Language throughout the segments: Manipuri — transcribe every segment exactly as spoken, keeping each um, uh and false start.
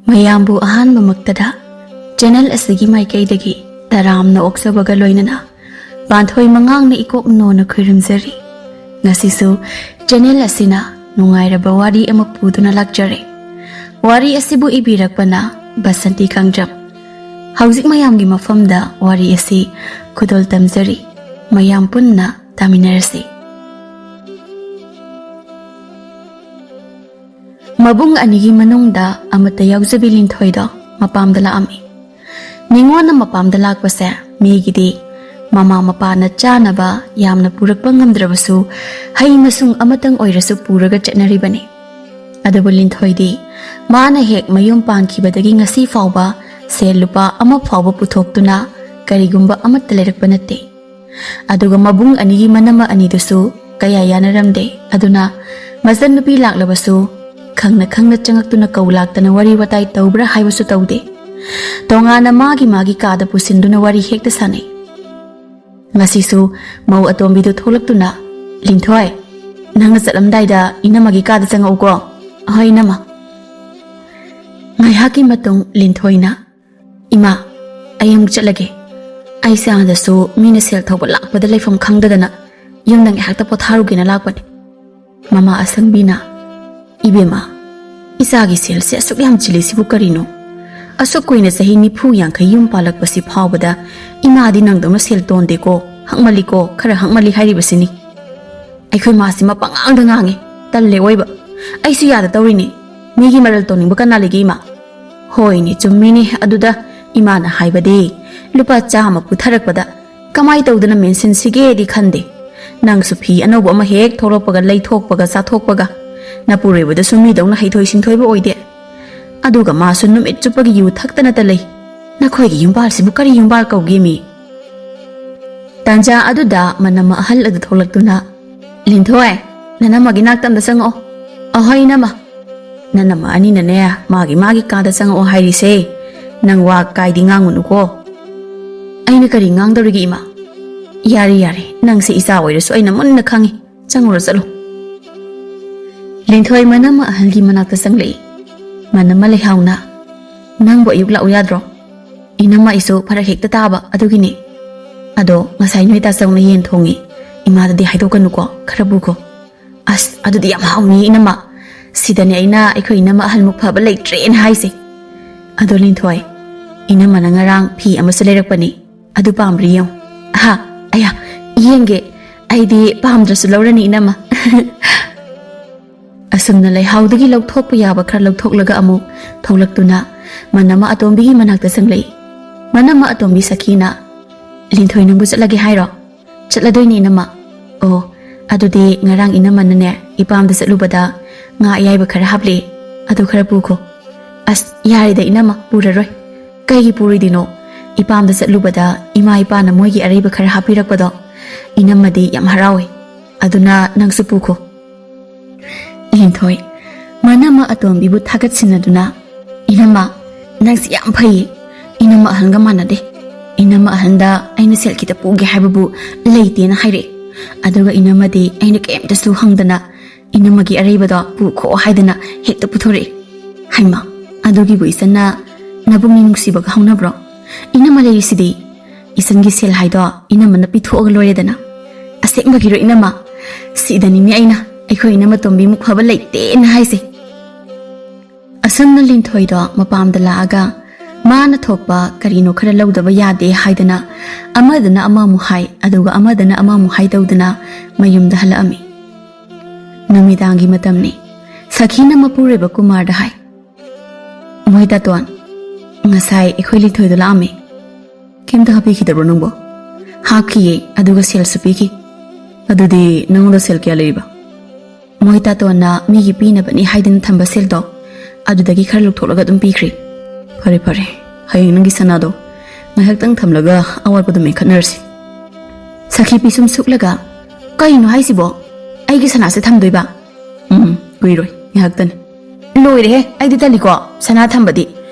ꯃꯌꯥꯝꯕꯨ ꯑꯍꯥꯟꯕꯃꯛꯇꯗ ꯆꯦꯅꯦꯜ ꯑꯁꯤꯒꯤ ꯃꯥꯏꯀꯩꯗꯒꯤ ꯇꯔꯥꯝꯅ ꯑꯣꯛꯆꯕꯒ ꯂꯣꯏꯅꯅ ꯄꯥꯟꯊꯣꯏ ꯃꯉꯥꯡꯅ ꯏꯀꯣꯛ ꯅꯣꯟꯅ ꯈꯣꯏꯔꯝꯖꯔꯤ꯫ ꯉꯁꯤꯁꯨ ꯆꯦꯅꯦꯜ ꯑꯁꯤꯅ ꯅꯨꯡꯉꯥꯏꯔꯕ ꯋꯥꯔꯤ ꯑꯃ ꯄꯨꯗꯨꯅ ꯂꯥꯛꯆꯔꯦ꯫ ꯋꯥꯔꯤ ꯑꯁꯤꯕꯨ ꯏꯕꯤꯔꯛꯄꯅ ꯕꯁꯟꯇꯤ ꯀꯥꯡꯖꯝ꯫ ꯍꯧꯖꯤꯛ ꯃꯌꯥꯝꯒꯤ ꯃꯐꯝꯗ ꯋꯥꯔꯤ ꯑꯁꯤ ꯈꯨꯗꯣꯜ ꯇꯝꯖꯔꯤ꯫ ꯃꯌꯥꯝ ꯄꯨꯟꯅ ꯇꯥꯃꯤꯟꯅꯔꯁꯤ꯫ ꯃꯕꯨꯡ ꯑꯅꯤꯒꯤ ꯃꯅꯨꯡꯗ ꯑꯃꯠꯇ ꯌꯥꯎꯖꯕꯤ ꯂꯤꯟꯊꯣꯏꯗꯣ ꯃꯄꯥꯝꯗ ꯂꯥꯛꯑꯝꯃꯤ꯫ ꯅꯤꯉꯣꯜꯅ ꯃꯄꯥꯝꯗ ꯂꯥꯛꯄꯁꯦ ꯃꯤꯒꯤꯗꯤ ꯃꯃꯥ ꯃꯄꯥꯅ ꯆꯥꯅꯕ ꯌꯥꯝꯅ ꯄꯨꯔꯛꯄ ꯉꯝꯗ꯭ꯔꯕꯁꯨ ꯍꯩ ꯃꯁꯨꯡ ꯑꯃꯇꯪ ꯑꯣꯏꯔꯁꯨ ꯄꯨꯔꯒ ꯆꯠꯅꯔꯤꯕꯅꯤ꯫ ꯑꯗꯨꯕꯨ ꯂꯤꯟꯊꯣꯏꯗꯤ ꯃꯥꯅ ꯍꯦꯛ ꯃꯌꯨꯝ ꯄꯥꯟꯈꯤꯕꯗꯒꯤ ꯉꯁꯤ ꯐꯥꯎꯕ ꯁꯦꯜ ꯂꯨꯄꯥ ꯑꯃ ꯐꯥꯎꯕ ꯄꯨꯊꯣꯛꯇꯨꯅ ꯀꯔꯤꯒꯨꯝꯕ ꯑꯃꯠꯇ ꯂꯩꯔꯛꯄ ꯅꯠꯇꯦ꯫ ꯑꯗꯨꯒ ꯃꯕꯨꯡ ꯑꯅꯤꯒꯤ ꯃꯅꯝꯃ ꯑꯅꯤꯗꯨꯁꯨ ꯀꯌꯥ ꯌꯥꯅꯔꯝꯗꯦ꯫ ꯑꯗꯨꯅ ꯃꯆꯟꯅꯨꯄꯤ ꯂꯥꯛꯂꯕꯁꯨ ꯈꯪꯅ ꯈꯪꯅ ꯆꯪꯉꯛꯇꯨꯅ ꯀꯧ ꯂꯥꯛꯇꯅ ꯋꯥꯔꯤ ꯋꯥꯇꯥꯏ ꯇꯧꯕ꯭ꯔꯥ ꯍꯥꯏꯕꯁꯨ ꯇꯧꯗꯦ꯫ ꯇꯣꯉꯥꯟꯅ ꯃꯥꯒꯤ ꯃꯥꯒꯤ ꯀꯥꯗ ꯄꯨꯁꯤꯟꯗꯨꯅ ꯋꯥꯔꯤ ꯍꯦꯛꯇ ꯁꯥꯟꯅꯩ꯫ ꯉꯁꯤꯁꯨ ꯃꯧ ꯑꯇꯣꯝꯕꯤꯗꯨ ꯊꯣꯛꯂꯛꯇꯨꯅ, "ꯂꯤꯟꯊꯣꯏ, ꯅꯪꯅ ꯆꯠꯂꯝꯗꯥꯏꯗ ꯏꯅꯝꯃꯒꯤ ꯀꯥꯗ ꯆꯪꯉꯛꯎꯀꯣ꯫" "ꯑꯍꯣꯏ ꯏꯅꯝꯃ꯫" ꯉꯥꯏꯍꯥꯛꯀꯤ ꯃꯇꯨꯡ ꯂꯤꯟꯊꯣꯏꯅ, "ꯏꯃꯥ, ꯑꯩ ꯑꯃꯨꯛ ꯆꯠꯂꯒꯦ꯫ ꯑꯩꯁꯦ ꯑꯥꯗꯁꯨ ꯃꯤꯅ ꯁꯦꯜ ꯊꯧꯕ ꯂꯥꯛꯄꯗ ꯂꯩꯐꯝ ꯈꯪꯗꯗꯅ ꯌꯨꯝꯗ ꯉꯥꯏꯍꯥꯛꯇ ꯄꯣꯊꯥꯔꯨꯒꯦꯅ ꯂꯥꯛꯄꯅꯦ꯫" ꯃꯃꯥ ꯑꯁꯪꯕꯤꯅ, "ꯏꯕꯦꯝꯃ, ꯏꯆꯥꯒꯤ ꯁꯦꯜꯁꯦ ꯑꯁꯨꯛ ꯌꯥꯝ ꯆꯤꯜꯂꯤꯁꯤꯕꯨ ꯀꯔꯤꯅꯣ? ꯑꯁꯨꯛ ꯀꯨꯏꯅ ꯆꯍꯤ ꯅꯤꯐꯨ ꯌꯥꯡꯈꯩ ꯌꯨꯝ ꯄꯥꯜꯂꯛꯄꯁꯤ ꯐꯥꯎꯕꯗ ꯏꯃꯥꯗꯤ ꯅꯪꯗꯧꯅ ꯁꯦꯜ ꯇꯣꯟꯗꯦꯀꯣ, ꯍꯪꯃꯜꯂꯤꯀꯣ, ꯈꯔ ꯍꯪꯃꯜꯂꯤ ꯍꯥꯏꯔꯤꯕꯁꯤꯅꯤ꯫" "ꯑꯩꯈꯣꯏ ꯃꯥꯁꯤ ꯃꯄꯉꯥꯡꯗ ꯉꯥꯡꯉꯤ, ꯇꯜꯂꯦ ꯑꯣꯏꯕ꯫ ꯑꯩꯁꯨ ꯌꯥꯗ ꯇꯧꯔꯤꯅꯤ꯫ ꯃꯤꯒꯤ ꯃꯔꯜ ꯇꯣꯟꯅꯤꯡꯕ ꯀꯅꯥ ꯂꯩꯒꯦ ꯏꯃꯥ?" "ꯍꯣꯏꯅꯦ, ꯆꯨꯝꯃꯤꯅꯦ꯫ ꯑꯗꯨꯗ ꯏꯃꯥꯅ ꯍꯥꯏꯕꯗꯤ ꯂꯨꯄꯥ ꯆꯥꯝꯃ ꯄꯨꯊꯔꯛꯄꯗ ꯀꯃꯥꯏ ꯇꯧꯗꯅ ꯃꯦꯟꯁꯤꯟꯁꯤꯒꯦꯗꯤ ꯈꯟꯗꯦ꯫ ꯅꯪꯁꯨ ꯐꯤ ꯑꯅꯧꯕ ꯑꯃ ꯍꯦꯛ ꯊꯣꯛꯂꯛꯄꯒ ꯂꯩꯊꯣꯛꯄꯒ ꯆꯥꯊꯣꯛꯄꯒ, ꯅꯄꯨꯔꯣꯏꯕꯗꯁꯨ ꯃꯤꯗꯧꯅ ꯍꯩꯊꯣꯏ ꯁꯤꯡꯊꯣꯏꯕ ꯑꯣꯏꯗꯦ꯫ ꯑꯗꯨꯒ ꯃꯥꯁꯨ ꯅꯨꯃꯤꯠ ꯆꯨꯞꯄꯒꯤ ꯌꯨ ꯊꯛꯇꯅꯇ ꯂꯩ꯫ ꯅꯈꯣꯏꯒꯤ ꯌꯨꯝꯕꯥꯜꯁꯤꯕꯨ ꯀꯔꯤ ꯌꯨꯝꯕꯥꯜ ꯀꯧꯒꯦ ꯃꯤ?" ꯇꯥꯟꯖꯥ ꯑꯗꯨꯗ ꯃꯅꯝꯃ ꯑꯍꯜ ꯑꯗꯨ ꯊꯣꯛꯂꯛꯇꯨꯅ, "ꯂꯤꯟꯊꯣꯏ, ꯅꯅꯝꯃꯒꯤ ꯅꯥꯛꯇ ꯑꯝꯇ ꯆꯪꯉꯛꯑꯣ꯫" "ꯑꯍꯣꯏ ꯏꯅꯝꯃ꯫" "ꯅꯅꯝꯃ ꯑꯅꯤꯅꯅꯦ ꯃꯥꯒꯤ ꯃꯥꯒꯤ ꯀꯥꯗ ꯆꯪꯉꯛꯑꯣ ꯍꯥꯏꯔꯤꯁꯦ꯫ ꯅꯪ ꯋꯥ ꯀꯥꯏꯗꯤ ꯉꯥꯡꯉꯨꯅꯨꯀꯣ꯫" "ꯑꯩꯅ ꯀꯔꯤ ꯉꯥꯡꯗꯧꯔꯤꯒꯦ ꯏꯃꯥ?" "ꯌꯥꯔꯦ ꯌꯥꯔꯦ, ꯅꯪꯁꯦ ꯏꯆꯥ ꯑꯣꯏꯔꯁꯨ ꯑꯩꯅ ꯃꯨꯟꯅ ꯈꯪꯉꯤ꯫ ꯆꯪꯉꯨꯔꯣ ꯆꯠꯂꯣ꯫" ꯂꯤꯟꯊꯣꯏ ꯃꯅꯝꯃ ꯑꯍꯜꯒꯤ ꯃꯅꯥꯛꯇ ꯆꯪꯂꯛꯏ꯫ ꯃꯅꯝꯃ ꯂꯩꯍꯥꯎꯅ, "ꯅꯪꯕꯨ ꯑꯌꯨꯛ ꯂꯥꯛꯎ ꯌꯥꯗ꯭ꯔꯣ?" "ꯏꯅꯝꯃ, ꯑꯩꯁꯨ ꯐꯔꯛ ꯍꯦꯛꯇ ꯇꯥꯕ ꯑꯗꯨꯒꯤꯅꯦ꯫ ꯑꯗꯣ ꯉꯁꯥꯏ ꯅꯣꯏ ꯇꯥꯆꯧꯅ ꯌꯦꯟ ꯊꯣꯡꯉꯤ, ꯏꯃꯥꯗꯗꯤ ꯍꯥꯏꯗꯣꯛꯀꯅꯨꯀꯣ, ꯈꯔ ꯄꯨꯈꯣ꯫" "ꯑꯁ, ꯑꯗꯨꯗꯤ ꯌꯥꯝ ꯍꯥꯎꯅꯤ ꯏꯅꯝꯃ꯫ ꯁꯤꯗꯅꯦ ꯑꯩꯅ ꯑꯩꯈꯣꯏ ꯏꯅꯝꯃ ꯑꯍꯜꯃꯨꯛ ꯐꯕ ꯂꯩꯇ꯭ꯔꯦꯅ ꯍꯥꯏꯁꯦ꯫ ꯑꯗꯣ ꯂꯤꯟꯊꯣꯏ, ꯏꯅꯝꯃꯅ ꯉꯔꯥꯡ ꯐꯤ ꯑꯃꯁꯨ ꯂꯩꯔꯛꯄꯅꯤ, ꯑꯗꯨ ꯄꯥꯝꯕ꯭ꯔꯥ ꯌꯦꯡꯉꯨ꯫" "ꯑꯍꯥ, ꯑꯌꯥ, ꯌꯦꯡꯒꯦ꯫ ꯑꯩꯗꯤ ꯄꯥꯝꯗ꯭ꯔꯁꯨ ꯂꯧꯔꯅꯤ ꯏꯅꯝꯃ꯫" ꯑꯁꯨꯝꯅ ꯂꯩꯍꯥꯎꯗꯒꯤ ꯂꯧꯊꯣꯛꯄ ꯌꯥꯕ ꯈꯔ ꯂꯧꯊꯣꯛꯂꯒ ꯑꯃꯨꯛ ꯊꯣꯛꯂꯛꯇꯨꯅ ꯃꯅꯝꯃ ꯑꯇꯣꯝꯕꯤꯒꯤ ꯃꯅꯥꯛꯇ ꯆꯪꯂꯛꯏ꯫ ꯃꯅꯝꯃ ꯑꯇꯣꯝꯕꯤ ꯁꯈꯤꯅ, "ꯂꯤꯟꯊꯣꯏ, ꯅꯪꯕꯨ ꯆꯠꯂꯒꯦ ꯍꯥꯏꯔꯣ?" "ꯆꯠꯂꯗꯣꯏꯅꯦ ꯏꯅꯝꯃ꯫" "ꯑꯣ, ꯑꯗꯨꯗꯤ ꯉꯔꯥꯡ ꯏꯅꯝꯃꯅꯅꯦ ꯏꯄꯥꯝꯗ ꯆꯠꯂꯨꯕꯗ ꯉꯥ ꯑꯌꯥꯏꯕ ꯈꯔ ꯍꯥꯞꯂꯛꯑꯦ, ꯑꯗꯨ ꯈꯔ ꯄꯨꯈꯣ꯫" "ꯑꯁ, ꯌꯥꯔꯦꯗ ꯏꯅꯝꯃ, ꯄꯨꯔꯔꯣꯏ꯫" "ꯀꯩꯒꯤ ꯄꯨꯔꯣꯏꯗꯣꯏꯅꯣ? ꯏꯄꯥꯝꯗ ꯆꯠꯂꯨꯕꯗ ꯏꯃꯥ ꯏꯄꯥꯅ ꯃꯣꯏꯒꯤ ꯑꯔꯩꯕ ꯈꯔ ꯍꯥꯞꯄꯤꯔꯛꯄꯗꯣ ꯏꯅꯝꯃꯗꯤ ꯌꯥꯝ ꯍꯔꯥꯎꯋꯦ꯫ ꯑꯗꯨꯅ ꯅꯪꯁꯨ ꯄꯨꯈꯣ꯫" ꯂꯤꯟꯊꯣꯏ, ꯃꯅꯝꯃ ꯑꯇꯣꯝꯕꯤꯕꯨ ꯊꯥꯒꯠꯁꯤꯟꯅꯗꯨꯅ, "ꯏꯅꯝꯃ, ꯅꯪꯁꯤ ꯌꯥꯝ ꯐꯩꯌꯦ꯫ ꯏꯅꯝꯃ ꯑꯍꯟꯒ ꯃꯥꯟꯅꯗꯦ꯫ ꯏꯅꯝꯃ ꯑꯍꯟꯗ ꯑꯩꯅ ꯁꯦꯜ ꯈꯤꯇ ꯄꯨꯒꯦ ꯍꯥꯏꯕꯕꯨ ꯂꯩꯇꯦꯅ ꯍꯥꯏꯔꯛꯑꯦ꯫ ꯑꯗꯨꯒ ꯏꯅꯝꯃꯗꯤ ꯑꯩꯅ ꯀꯩꯝꯇꯁꯨ ꯍꯪꯗꯅ ꯏꯅꯝꯃꯒꯤ ꯑꯔꯩꯕꯗꯣ ꯄꯨꯈꯣ ꯍꯥꯏꯗꯅ ꯍꯦꯛꯇ ꯄꯨꯊꯣꯔꯛꯑꯦ꯫ ꯍꯩꯃꯥ, ꯑꯗꯨꯒꯤꯕꯨ ꯏꯆꯟꯅ ꯅꯕꯨꯛꯅꯤꯡ ꯅꯨꯡꯁꯤꯕꯒ ꯍꯧꯅꯕ꯭ꯔꯣ? ꯏꯅꯝꯃ ꯂꯩꯔꯤꯁꯤꯗꯤ꯫ ꯏꯆꯟꯒꯤ ꯁꯦꯜ ꯍꯥꯏꯗꯣ ꯏꯅꯝꯃꯅ ꯄꯤꯊꯣꯛꯑꯒ ꯂꯣꯏꯔꯦꯗꯅ꯫" "ꯑꯁꯦꯡꯕꯒꯤꯔꯣ ꯏꯅꯝꯃ? ꯁꯤꯗꯅꯤꯅꯦ ꯑꯩꯅ ꯑꯩꯈꯣꯏ ꯏꯅꯝꯃ ꯇꯣꯝꯕꯤꯃꯨꯛ ꯐꯕ ꯂꯩꯇꯦꯅ ꯍꯥꯏꯁꯦ꯫" ꯑꯁꯨꯝꯅ ꯂꯤꯟꯊꯣꯏꯗꯣ ꯃꯄꯥꯝꯗ ꯂꯥꯛꯑꯒ ꯃꯥꯅ ꯊꯣꯛꯄ ꯀꯔꯤꯅꯣ ꯈꯔ ꯂꯧꯗꯕ ꯌꯥꯗꯦ ꯍꯥꯏꯗꯅ ꯑꯃꯗꯅ ꯑꯃꯃꯨꯛ ꯍꯥꯏ, ꯑꯗꯨꯒ ꯑꯃꯗꯅ ꯑꯃꯃꯨꯛ ꯍꯥꯏ ꯇꯧꯗꯅ ꯃꯌꯨꯝꯗ ꯍꯜꯂꯛꯑꯝꯃꯤ꯫ ꯅꯨꯃꯤꯗꯥꯡꯒꯤ ꯃꯇꯝꯅꯤ꯫ ꯁꯈꯤꯅ ꯃꯄꯨꯔꯣꯏꯕ ꯀꯨꯃꯥꯔꯗ ꯍꯥꯏ, "ꯃꯣꯏ ꯇꯥꯇꯣꯟ, ꯉꯁꯥꯏ ꯑꯩꯈꯣꯏ ꯂꯤꯟꯊꯣꯏꯗꯣ ꯂꯥꯛꯑꯝꯃꯤ꯫" "ꯀꯩꯝꯇ ꯍꯥꯞꯄꯤꯈꯤꯗꯕ꯭ꯔꯣ ꯅꯪꯕꯣ?" "ꯍꯥꯞꯈꯤꯌꯦ, ꯑꯗꯨꯒ ꯁꯦꯜꯁꯨ ꯄꯤꯈꯤ꯫" "ꯑꯗꯨꯗꯤ ꯅꯪꯉꯣꯟꯗ ꯁꯦꯜ ꯀꯌꯥ ꯂꯩꯔꯤꯕ?" "ꯃꯣꯏ ꯇꯥꯇꯣꯟꯅ ꯃꯤꯒꯤ ꯄꯤꯅꯕꯅꯤ ꯍꯥꯏꯗꯅ ꯊꯝꯕ ꯁꯦꯜꯗꯣ, ꯑꯗꯨꯗꯒꯤ ꯈꯔ ꯂꯧꯊꯣꯛꯂꯒ ꯑꯗꯨꯝ ꯄꯤꯈ꯭ꯔꯦ꯫" "ꯐꯔꯦ ꯐꯔꯦ, ꯍꯌꯦꯡ ꯅꯪꯒꯤ ꯁꯅꯥꯗꯣ ꯉꯥꯏꯍꯥꯛꯇꯪ ꯊꯝꯂꯒ ꯑꯋꯥꯠꯄꯗꯣ ꯃꯦꯟꯈꯠꯅꯔꯁꯤ꯫" ꯁꯈꯤ ꯄꯤꯁꯨꯝ ꯁꯨꯛꯂꯒ, "ꯀꯩꯅꯣ ꯍꯥꯏꯁꯤꯕꯣ? ꯑꯩꯒꯤ ꯁꯅꯥꯁꯦ ꯊꯝꯗꯣꯏꯕ?" "ꯎꯝ, ꯀꯨꯏꯔꯣꯏ, ꯉꯥꯏꯍꯥꯛꯇꯅꯤ꯫" "ꯂꯣꯏꯔꯦꯍꯦ, ꯑꯩꯗꯤ ꯇꯜꯂꯤꯀꯣ ꯁꯅꯥ ꯊꯝꯕꯗꯤ꯫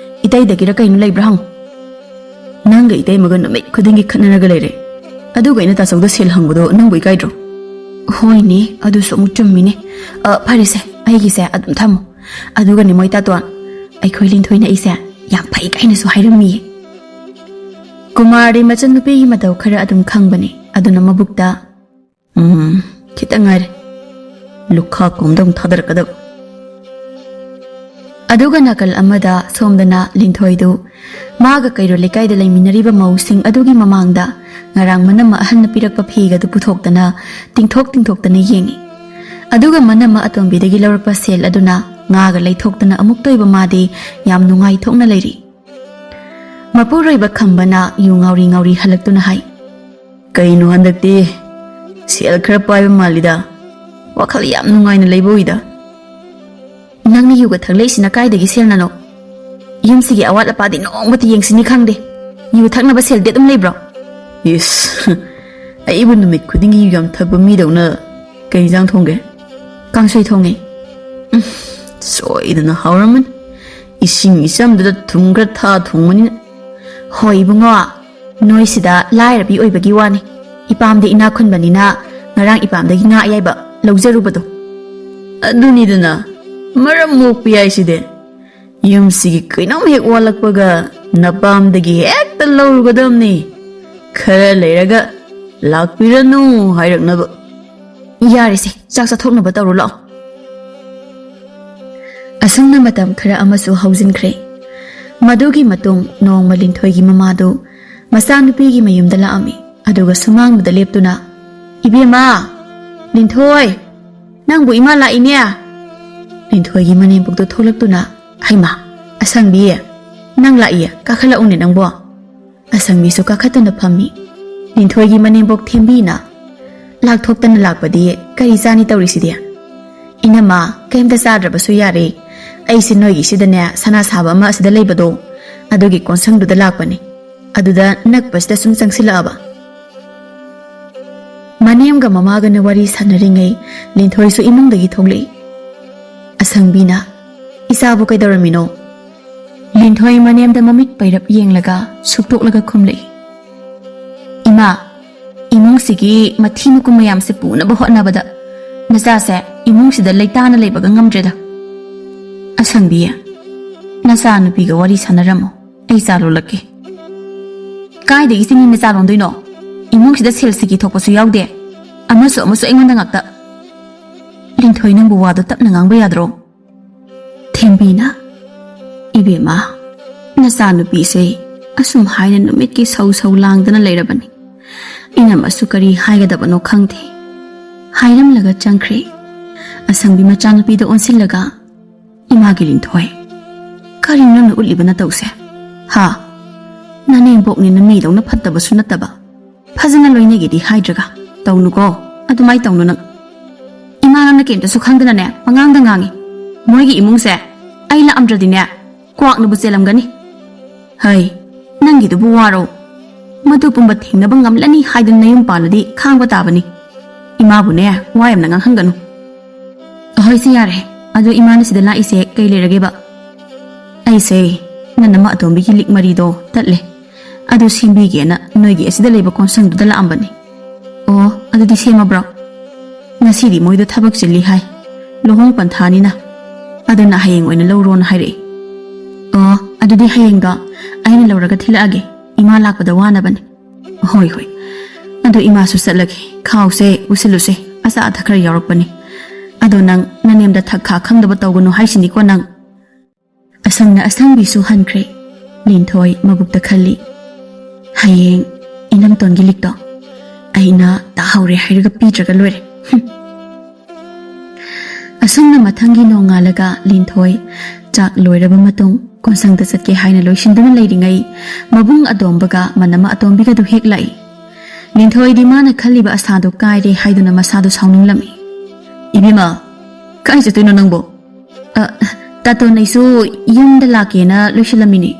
ꯏꯇꯩꯗꯒꯤꯔ ꯀꯩꯅꯣ ꯂꯩꯕ꯭ꯔꯥ ꯍꯪꯉꯨ꯫" "ꯅꯪꯒ ꯏꯇꯩꯃꯒ ꯅꯨꯃꯤꯠ ꯈꯨꯗꯤꯡꯒꯤ ꯈꯠꯅꯔꯒ ꯂꯩꯔꯦ, ꯑꯗꯨꯒ ꯑꯩꯅ ꯇꯥꯆꯧꯗ ꯁꯦꯜ ꯍꯪꯕꯗꯣ ꯅꯪꯕꯨ ꯏꯀꯥꯏꯗ꯭ꯔꯣ?" "ꯍꯣꯏꯅꯦ, ꯑꯗꯨꯁꯨ ꯑꯃꯨꯛ ꯆꯨꯝꯃꯤꯅꯦ꯫ ꯑ, ꯐꯔꯦꯁꯦ, ꯑꯩꯒꯤꯁꯦ ꯑꯗꯨꯝ ꯊꯝꯃꯣ꯫ ꯑꯗꯨꯒꯅꯦ ꯃꯣꯏ ꯇꯥꯇꯣꯟ, ꯑꯩꯈꯣꯏ ꯂꯤꯟꯊꯣꯏꯅ ꯑꯩꯁꯦ ꯌꯥꯝ ꯐꯩ ꯀꯥꯏꯅꯁꯨ ꯍꯥꯏꯔꯝꯃꯤꯌꯦ꯫ ꯀꯨꯃꯥꯔꯗꯤ ꯃꯆꯟꯅꯨꯄꯤꯒꯤ ꯃꯇꯧ ꯈꯔ ꯑꯗꯨꯝ ꯈꯪꯕꯅꯤ, ꯑꯗꯨꯅ ꯃꯕꯨꯛꯇ, "ꯎꯝ, ꯈꯤꯇꯪ ꯉꯥꯏꯔꯦ, ꯂꯨꯈꯥ ꯀꯣꯝꯗ ꯑꯃꯨꯛ ꯊꯥꯗꯔꯛꯀꯗꯕ"꯫ ꯑꯗꯨꯒ ꯅꯥꯀꯜ ꯑꯃꯗ ꯁꯣꯝꯗꯅ ꯂꯤꯟꯊꯣꯏꯗꯨ ꯃꯥꯒ ꯀꯩꯔꯣꯜ ꯂꯩꯀꯥꯏꯗ ꯂꯩꯃꯤꯟꯅꯔꯤꯕ ꯃꯧꯁꯤꯡ ꯑꯗꯨꯒꯤ ꯃꯃꯥꯡꯗ ꯉꯔꯥꯡ ꯃꯅꯝꯃ ꯑꯍꯟꯅ ꯄꯤꯔꯛꯄ ꯐꯤꯒꯗꯨ ꯄꯨꯊꯣꯛꯇꯅ ꯇꯤꯡꯊꯣꯛ ꯇꯤꯡꯊꯣꯛꯇꯅ ꯌꯦꯡꯏ꯫ ꯑꯗꯨꯒ ꯃꯅꯝꯃ ꯑꯇꯣꯝꯕꯤꯗꯒꯤ ꯂꯧꯔꯛꯄ ꯁꯦꯜ ꯑꯗꯨꯅ ꯉꯥꯒ ꯂꯩꯊꯣꯛꯇꯅ ꯑꯃꯨꯛꯇ ꯑꯣꯏꯕ ꯃꯥꯗꯤ ꯌꯥꯝ ꯅꯨꯡꯉꯥꯏꯊꯣꯛꯅ ꯂꯩꯔꯤ꯫ ꯃꯄꯨꯔꯣꯏꯕ ꯈꯝꯕꯅ ꯌꯨ ꯉꯥꯎꯔꯤ ꯉꯥꯎꯔꯤ ꯍꯜꯂꯛꯇꯨꯅ ꯍꯥꯏ, "ꯀꯩꯅꯣ ꯍꯟꯗꯛꯇꯤ ꯁꯦꯜ ꯈꯔ ꯄꯥꯏꯕ ꯃꯥꯜꯂꯤꯗ? ꯋꯥꯈꯜ ꯌꯥꯝ ꯅꯨꯡꯉꯥꯏꯅ ꯂꯩꯕ ꯎꯏꯗ?" "ꯅꯪꯅ ꯌꯨꯒ ꯊꯛꯂꯛꯏꯁꯤꯅ ꯀꯥꯏꯗꯒꯤ ꯁꯦꯜꯅꯅꯣ? ꯌꯨꯝꯁꯤꯒꯤ ꯑꯋꯥꯠ ꯑꯄꯥꯗꯤ ꯅꯣꯡꯃꯇ ꯌꯦꯡꯁꯤꯟꯅꯤ ꯈꯪꯗꯦ꯫ ꯌꯨ ꯊꯛꯅꯕ ꯁꯦꯜꯗꯤ ꯑꯗꯨꯝ ꯂꯩꯕ꯭ꯔꯣ?" "ꯏꯁ, ꯑꯩꯕꯨ ꯅꯨꯃꯤꯠ ꯈꯨꯗꯤꯡꯒꯤ ꯌꯨ ꯌꯥꯝ ꯊꯛꯄ ꯃꯤꯗꯧꯅ ꯀꯩ ꯏꯟꯖꯥꯡ ꯊꯣꯡꯒꯦ?" "ꯀꯥꯡꯁꯣꯏ ꯊꯣꯡꯉꯦ"꯫ "ꯎꯝ, ꯁꯣꯏꯗꯅ ꯍꯥꯎꯔꯝꯃꯅꯤ꯫ ꯏꯁꯤꯡ ꯏꯆꯝꯗꯨꯗ ꯊꯨꯝ ꯈꯔ ꯊꯥ ꯊꯣꯡꯕꯅꯤꯅ"꯫ "ꯍꯣꯏ ꯏꯕꯨꯡꯉꯣ, ꯅꯣꯏꯁꯤꯗ ꯂꯥꯏꯔꯕꯤ ꯑꯣꯏꯕꯒꯤ ꯋꯥꯅꯤ꯫ ꯏꯄꯥꯝꯗꯤ ꯏꯅꯥꯛ ꯈꯨꯟꯕꯅꯤꯅ ꯉꯔꯥꯡ ꯏꯄꯥꯝꯗꯒꯤ ꯉꯥ ꯑꯌꯥꯏꯕ ꯂꯧꯖꯔꯨꯕꯗꯣ"꯫ "ꯑꯗꯨꯅꯤꯗꯅ ꯃꯔꯝ ꯃꯣꯛꯄꯤ ꯍꯥꯏꯁꯤꯗꯤ꯫ ꯌꯨꯝꯁꯤꯒꯤ ꯀꯩꯅꯣꯝ ꯍꯦꯛ ꯋꯥꯠꯂꯛꯄꯒ ꯅꯄꯥꯝꯗꯒꯤ ꯍꯦꯛꯇ ꯂꯧꯔꯨꯒꯗꯕꯅꯤ꯫ ꯈꯔ ꯂꯩꯔꯒ ꯂꯥꯛꯄꯤꯔꯅꯨ ꯍꯥꯏꯔꯛꯅꯕ"꯫ "ꯌꯥꯔꯦꯁꯦ, ꯆꯥꯛ ꯆꯥꯊꯣꯛꯅꯕ ꯇꯧꯔꯣ ꯂꯥꯛꯑꯣ"꯫ ꯑꯁꯨꯝꯅ ꯃꯇꯝ ꯈꯔ ꯑꯃꯁꯨ ꯍꯧꯖꯤꯟꯈ꯭ꯔꯦ꯫ ꯃꯗꯨꯒꯤ ꯃꯇꯨꯡ ꯅꯣꯡꯃ ꯂꯤꯟꯊꯣꯏꯒꯤ ꯃꯃꯥꯗꯨ ꯃꯆꯥꯅꯨꯄꯤꯒꯤ ꯃꯌꯨꯝꯗ ꯂꯥꯛꯑꯝꯃꯤ꯫ ꯑꯗꯨꯒ ꯁꯨꯃꯥꯡꯗꯨꯗ ꯂꯦꯞꯇꯨꯅ, "ꯏꯕꯦꯝꯃ, ꯂꯤꯟꯊꯣꯏ, ꯅꯪꯕꯨ ꯏꯃꯥ ꯂꯥꯛꯏꯅꯦ"꯫ ꯂꯤꯟꯊꯣꯏꯒꯤ ꯃꯅꯦꯝꯕꯣꯛꯇꯨ ꯊꯣꯛꯂꯛꯇꯨꯅ, "ꯍꯩꯃꯥ, ꯑꯁꯪꯕꯤ, ꯅꯪ ꯂꯥꯛꯏꯌꯦ, ꯀꯥꯈꯠꯂꯛꯎꯅꯦ ꯅꯪꯕꯣ"꯫ ꯑꯁꯪꯕꯤꯁꯨ ꯀꯥꯈꯠꯇꯨꯅ ꯐꯝꯃꯤ꯫ ꯂꯤꯟꯊꯣꯏꯒꯤ ꯃꯅꯦꯝꯕꯣꯛ ꯊꯦꯝꯕꯤꯅ, "ꯂꯥꯛꯊꯣꯛꯇꯅ ꯂꯥꯛꯄꯗꯤ ꯀꯔꯤ ꯆꯥꯅꯤ ꯇꯧꯔꯤꯁꯤꯗꯤ?" "ꯏꯅꯝꯃ, ꯀꯩꯝꯇ ꯆꯥꯗ꯭ꯔꯕꯁꯨ ꯌꯥꯔꯦ꯫ ꯑꯩꯁꯦ ꯅꯣꯏꯒꯤꯁꯤꯗꯅꯦ ꯁꯅꯥ ꯁꯥꯕ ꯑꯃ ꯑꯁꯤꯗ ꯂꯩꯕꯗꯣ, ꯑꯗꯨꯒꯤ ꯀꯣꯟꯁꯪꯗꯨꯗ ꯂꯥꯛꯄꯅꯦ꯫ ꯑꯗꯨꯗ ꯅꯛꯄꯁꯤꯗ ꯁꯨꯝ ꯆꯪꯁꯤꯜꯂꯛꯑꯕ"꯫ ꯃꯅꯦꯝꯒ ꯃꯃꯥꯒꯅ ꯋꯥꯔꯤ ꯁꯥꯟꯅꯔꯤꯉꯩ ꯂꯤꯟꯊꯣꯏꯁꯨ ꯏꯃꯨꯡꯗꯒꯤ ꯊꯣꯛꯂꯛꯏ꯫ ꯑꯁꯪꯕꯤꯅ, "ꯏꯆꯥꯕꯨ ꯀꯩꯗꯧꯔꯝꯃꯤꯅꯣ?" ꯂꯤꯟꯊꯣꯏ ꯃꯅꯦꯝꯗ ꯃꯃꯤꯠ ꯄꯩꯔꯞ ꯌꯦꯡꯂꯒ ꯁꯨꯛꯇꯣꯛꯂꯒ ꯈꯨꯝꯂꯛꯏ, "ꯏꯃꯥ, ꯏꯃꯨꯡꯁꯤꯒꯤ ꯃꯊꯤ ꯃꯀꯨꯝ ꯃꯌꯥꯝꯁꯦ ꯄꯨꯅꯕ ꯍꯣꯠꯅꯕꯗ ꯅꯆꯥꯁꯦ ꯏꯃꯨꯡꯁꯤꯗ ꯂꯩꯇꯥꯅ ꯂꯩꯕꯒ ꯉꯝꯗ꯭ꯔꯦꯗ"꯫ ꯑꯁꯪꯕꯤ, ꯅꯆꯥꯅꯨꯄꯤꯒ ꯋꯥꯔꯤ ꯁꯥꯟꯅꯔꯝꯃꯣ, ꯑꯩ ꯆꯥ ꯂꯣꯜꯂꯛꯀꯦ꯫ ꯀꯥꯏꯗꯒꯤ ꯆꯤꯅꯤꯅ ꯆꯥ ꯂꯣꯟꯗꯣꯏꯅꯣ? ꯏꯃꯨꯡꯁꯤꯗ ꯁꯦꯜ ꯁꯤꯀꯤ ꯊꯣꯛꯄꯁꯨ ꯌꯥꯎꯗꯦ, ꯑꯃꯁꯨ ꯑꯃꯁꯨ ꯑꯩꯉꯣꯟꯗ ꯉꯥꯛꯇ꯫ ꯂꯤꯟꯊꯣꯏ, ꯅꯪꯕꯨ ꯋꯥꯗꯣ ꯇꯞꯅ ꯉꯥꯡꯕ ꯌꯥꯗ꯭ꯔꯣ? ꯊꯦꯝꯕꯤꯅ, "ꯏꯕꯦꯝꯃ, ꯅꯆꯥꯅꯨꯄꯤꯁꯦ ꯑꯁꯨꯝ ꯍꯥꯏꯅ ꯅꯨꯃꯤꯠꯀꯤ ꯁꯧ ꯁꯧ ꯂꯥꯡꯗꯅ ꯂꯩꯔꯕꯅꯤ꯫ ꯏꯅꯝꯃꯁꯨ ꯀꯔꯤ ꯍꯥꯏꯒꯗꯕꯅꯣ ꯈꯪꯗꯦ"꯫ ꯍꯥꯏꯔꯝꯂꯒ ꯆꯪꯈ꯭ꯔꯦ꯫ ꯑꯁꯪꯕꯤ ꯃꯆꯥꯅꯨꯄꯤꯗ ꯑꯣꯟꯁꯤꯜꯂꯒ, "ꯏꯃꯥꯒꯤ ꯂꯤꯟꯊꯣꯏ, ꯀꯔꯤꯅꯣ ꯅꯪꯅ ꯎꯠꯂꯤꯕ ꯅꯇꯧꯁꯦ? ꯍꯥ? ꯅꯅꯦꯝꯕꯣꯛꯅꯤꯅ ꯃꯤꯗꯧꯅ ꯐꯠꯇꯕꯁꯨ ꯅꯠꯇꯕ꯫ ꯐꯖꯅ ꯂꯣꯏꯅꯒꯦꯗꯤ ꯍꯥꯏꯗ꯭ꯔꯒ꯫ ꯇꯧꯅꯨꯀꯣ, ꯑꯗꯨꯃꯥꯏ ꯇꯧꯅꯨ ꯅꯪ꯫ ꯏꯃꯥ ꯅꯪꯅ ꯀꯩꯝꯇꯁꯨ ꯈꯪꯗꯅꯅꯦ ꯄꯉꯥꯡꯗ ꯉꯥꯡꯉꯤ꯫ ꯃꯣꯏꯒꯤ ꯏꯃꯨꯡꯁꯦ ꯑꯩ ꯂꯥꯛꯑꯝꯗ꯭ꯔꯗꯤꯅꯦ ꯀ꯭ꯋꯥꯛꯅꯕꯨ ꯆꯦꯜꯂꯝꯒꯅꯤ꯫ ꯍꯩ, ꯅꯪꯒꯤꯗꯨꯕꯨ ꯋꯥꯔꯣ? ꯃꯗꯨ ꯄꯨꯝꯕ ꯊꯦꯡꯅꯕ ꯉꯝꯂꯅꯤ ꯍꯥꯏꯗꯨꯅ ꯅꯌꯨꯝ ꯄꯥꯜꯂꯗꯤ ꯈꯥꯡꯕ ꯇꯥꯕꯅꯤ꯫ ꯏꯃꯥꯕꯨꯅꯦ ꯋꯥ ꯌꯥꯝꯅ ꯉꯥꯡꯍꯟꯒꯅꯨ"꯫ "ꯑꯍꯣꯏ, ꯁꯤ ꯌꯥꯔꯦ꯫ ꯑꯗꯣ ꯏꯃꯥꯅ ꯁꯤꯗ ꯂꯥꯛꯏꯁꯦ ꯀꯩ ꯂꯩꯔꯒꯦꯕ?" "ꯑꯩꯁꯦ ꯅꯅꯝꯃ ꯑꯇꯣꯝꯕꯤꯒꯤ ꯂꯤꯛ ꯃꯔꯤꯗꯣ ꯇꯠꯂꯦ꯫ ꯑꯗꯨ ꯁꯦꯝꯕꯤꯒꯦꯅ ꯅꯣꯏꯒꯤ ꯑꯁꯤꯗ ꯂꯩꯕ ꯀꯣꯟꯁꯪꯗꯨꯗ ꯂꯥꯛꯑꯝꯕꯅꯤ"꯫ "ꯑꯣ, ꯑꯗꯨꯗꯤ ꯁꯦꯝꯃꯕ꯭ꯔꯣ?" "ꯉꯁꯤꯗꯤ ꯃꯣꯏꯗꯣ ꯊꯕꯛ ꯆꯤꯜꯂꯤ ꯍꯥꯏ, ꯂꯨꯍꯣꯡ ꯄꯟꯊꯥꯅꯤꯅ꯫ ꯑꯗꯨꯅ ꯍꯌꯦꯡ ꯑꯣꯏꯅ ꯂꯧꯔꯣꯅ ꯍꯥꯏꯔꯛꯏ"꯫ "ꯑꯣ, ꯑꯗꯨꯗꯤ ꯍꯌꯦꯡꯗꯣ ꯑꯩꯅ ꯂꯧꯔꯒ ꯊꯤꯜꯂꯛꯑꯒꯦ꯫ ꯏꯃꯥ ꯂꯥꯛꯄꯗ ꯋꯥꯅꯕꯅꯤ"꯫ "ꯍꯣꯏ, ꯍꯣꯏ꯫ ꯑꯗꯨ ꯏꯃꯥꯁꯨ ꯆꯠꯂꯒꯦ꯫ ꯈꯥꯎꯁꯦ ꯎꯁꯤꯜꯂꯨꯁꯦ꯫ ꯑꯆꯥ ꯑꯊꯛ ꯈꯔ ꯌꯥꯎꯔꯛꯄꯅꯤ꯫ ꯑꯗꯣ ꯅꯪ ꯅꯅꯦꯝꯗ ꯊꯛ ꯈꯥ ꯈꯪꯗꯕ ꯇꯧꯒꯅꯨ ꯍꯥꯏꯁꯤꯅꯤꯀꯣ ꯅꯪ"꯫ ꯑꯁꯪꯅ ꯑꯁꯪꯕꯤꯁꯨ ꯍꯟꯈ꯭ꯔꯦ꯫ ꯂꯤꯟꯊꯣꯏ ꯃꯕꯨꯛꯇ ꯈꯜꯂꯤ, "ꯍꯌꯦꯡ ꯏꯅꯝꯇꯣꯟꯒꯤ ꯂꯤꯛꯇꯣ ꯑꯩꯅ ꯇꯥꯍꯧꯔꯦ ꯍꯥꯏꯔꯒ ꯄꯤꯗ꯭ꯔꯒ ꯂꯣꯏꯔꯦ"꯫ ꯍꯨꯝ꯫ ꯑꯁꯨꯝꯅ ꯃꯊꯪꯒꯤ ꯅꯣꯡꯉꯥꯜꯂꯒ ꯂꯤꯟꯊꯣꯏ ꯆꯥꯛ ꯂꯣꯏꯔꯕ ꯃꯇꯨꯡ ꯀꯣꯟꯁꯪꯗ ꯆꯠꯀꯦ ꯍꯥꯏꯅ ꯂꯣꯏꯁꯤꯟꯗꯨꯅ ꯂꯩꯔꯤꯉꯩ, ꯃꯕꯨꯡ ꯑꯇꯣꯝꯕꯒ ꯃꯅꯝꯃ ꯑꯇꯣꯝꯕꯤꯒꯗꯨ ꯍꯦꯛ ꯂꯥꯛꯏ꯫ ꯂꯤꯟꯊꯣꯏꯗꯤ ꯃꯥꯅ ꯈꯜꯂꯤꯕ ꯑꯁꯥꯗꯨ ꯀꯥꯏꯔꯦ ꯍꯥꯏꯗꯨꯅ ꯃꯁꯥꯗꯨ ꯁꯥꯎꯅꯤꯡꯂꯝꯃꯤ꯫ "ꯏꯕꯦꯝꯃ, ꯀꯥꯏ ꯆꯠꯇꯣꯏꯅꯣ ꯅꯪꯕꯣ?" "ꯑ, ꯇꯥꯇꯣꯟ, ꯑꯩꯁꯨ ꯌꯨꯝꯗ ꯂꯥꯛꯀꯦꯅ ꯂꯣꯏꯁꯤꯜꯂꯝꯃꯤꯅꯦ"꯫